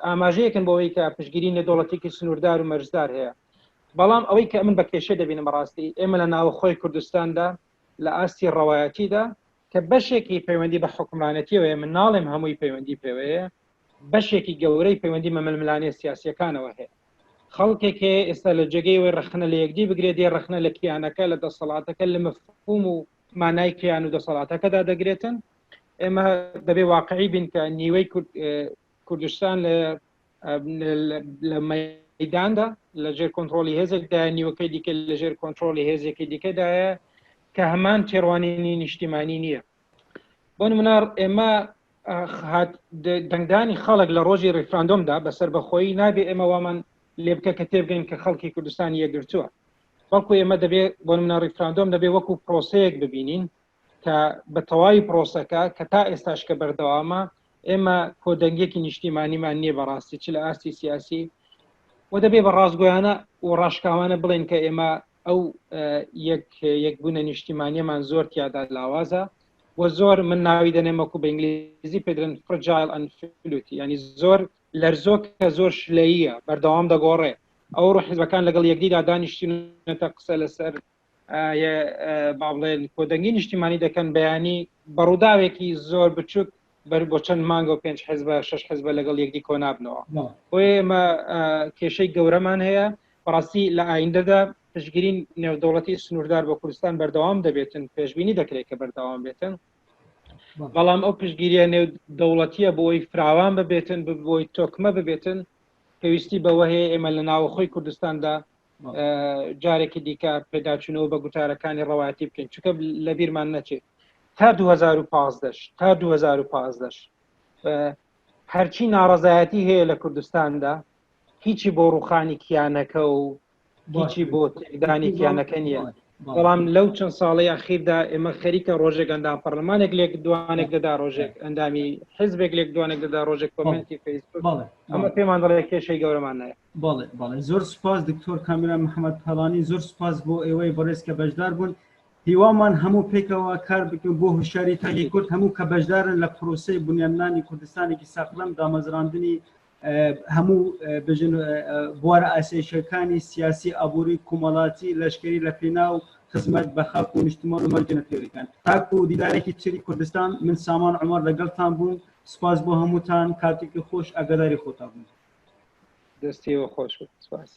ئاماژەیەکن بۆ ئەوەی کە پشتگیری نێودەوڵەتێکی سنووردار و مەرجدار هەیە بەڵام ئەوەی کە من بە کێشە دەبینم بەڕاستی ئێمە لە ناوخۆی کوردستاندا لە ئاستی ڕەوایەتیدا کە بەشێکی پەیوەندی بە حکومرانەتیەوەیە من ناڵێم هەمووی پەیوەندی پێوەیە بەشێکی گەورەی پەیوەندی بە ململانێ سیاسیەکانەوە هەیە خەڵکێک هەیە ئێستا لە جێگەی ئەوەی ڕەخنە لە یەکدی بگرێت دێ ڕەخنە لە کیانەکە لە دەسەڵاتەکە لە مفهوم و مانای کیان و دەسەڵاتەکەدا دەگرێتن ئێمە دەبێ واقعی بین کە نیوەی کوردستان لە لە مەداندا لە ژێر کۆنتترۆلی هێزێکدا نیوەکەی دیکە لە ژێر کۆنتترۆلی هێزێکی دیکەدایە کە هەمان تێڕوانینی نیشتیمانی نییە بۆ نمونە ئێمە دەنگدانی خەڵک لە ڕۆژی ڕیفراندۆمدا بەسەر بەخۆیی نابێ ئێمە وامان لێ بکە کە تێبگەین کە خەڵکی کوردستان یەکگرتووە بەڵکو ئێمە دەبێ بۆ نمونە ڕیفراندۆم دەبێ وەکو پرۆسەیەک ببینین کە بە تەواوی پرۆسەکە کە تا ئێستاش کە بەردەوامە ئێمە کۆدەنگێکی نیشتیمانیمان نییە بەڕاستی چ لە ئاستی سیاسی و دەبێ بە ڕاستگۆیانە و ڕاشکاوانە بڵێن کە ئێمە ئەو یەک یەکبوونە نیشتیمانیەمان زۆر تیادا لاوازە و زۆر من ناوی دەنێم وەکو بە ئینگلیزی پێ دەڵێن fragile and fluid ینی زۆر لەرزۆک کە زۆر شلەیە بەردەوام دەگۆڕێ ئەو ڕۆ حیزبەکان لەگەڵ یەکدیدا دانیشتونەتە قسە لەسەر با بڵێن کۆدەنگی نیشتیمانی دەکەن بەیانی بە ڕووداوێکی زۆر بچووک بەر بۆ چەند مانگە و پێنج حزبە شش حزبە لەگەڵ یەکدی کۆنابنەوە بۆیە ئێمە کێشەی گەورەمان هەیە بەڕاستی لە ئایندەدا پشتگیری نێودەوڵەتی سنووردار بۆ کوردستان بەردەوام دەبێتن پێشبینی دەکرێت کە بەردەوام بێتن بەڵام ئەو پشتگیریە نێو دەوڵەتیە بۆی فراوان ببێتن بۆی تۆکمە ببێتن پێویستی بەوە هەیە ئێمە لە ناوەخۆی کوردستاندا جارێکی دیکە پێداچوونەوە بە گوتارەکانی ڕەوایەتی بکەین چونکە لە بیرمان نەچێت تا 2015 تا 2015 هەرچی ناڕەزایەتی هەیە لە کوردستاندا هیچی بۆ ڕوخانی کیانەکە و هیچی بۆ تێکدانی کیانەکە نییە بەڵام لەو چەند ساڵەی ئەخیردا ئێمە خەریکە ڕۆژێک ئەندام پەرلەمانێک لێک دوانێک دەدا ڕۆژێک ئەندامی حزبێک لێک دوانێک دەدا ڕۆژێک کۆمنتی فەیسبوک ئەمە پێمان دەڵێ کێشەی گەورەمان نایە بەڵێ بەڵێ زۆر سوپاس دکتۆر کامیران محەممەد پاڵانی زۆر سوپاس بۆ ئێوەی بەڕێز کە بەشدار بوون هیوامان هەموو پێکەوە کار بکەن بۆ هوشیاری تاکی کورد هەموو کە بەشدارن لە پرۆسەی بنیادنانی کوردستانێکی ساخلم دامەزراندنی هەموو بژن بوارە ئاسایشەکانی سیاسی ئابووری کۆمەڵاتی لەشکری لە پێناو خزمەت بە خاک و نیشتمان و مەرجە نەتەوەیەکان تاکو دیدارێکی تری کوردستان من سامان عومەر لەگەڵتان بووم سوپاس بۆ هەمووتان کاتێکی خۆش ئاگاداری خۆتان بوون دەستیەوە خۆش سپاس.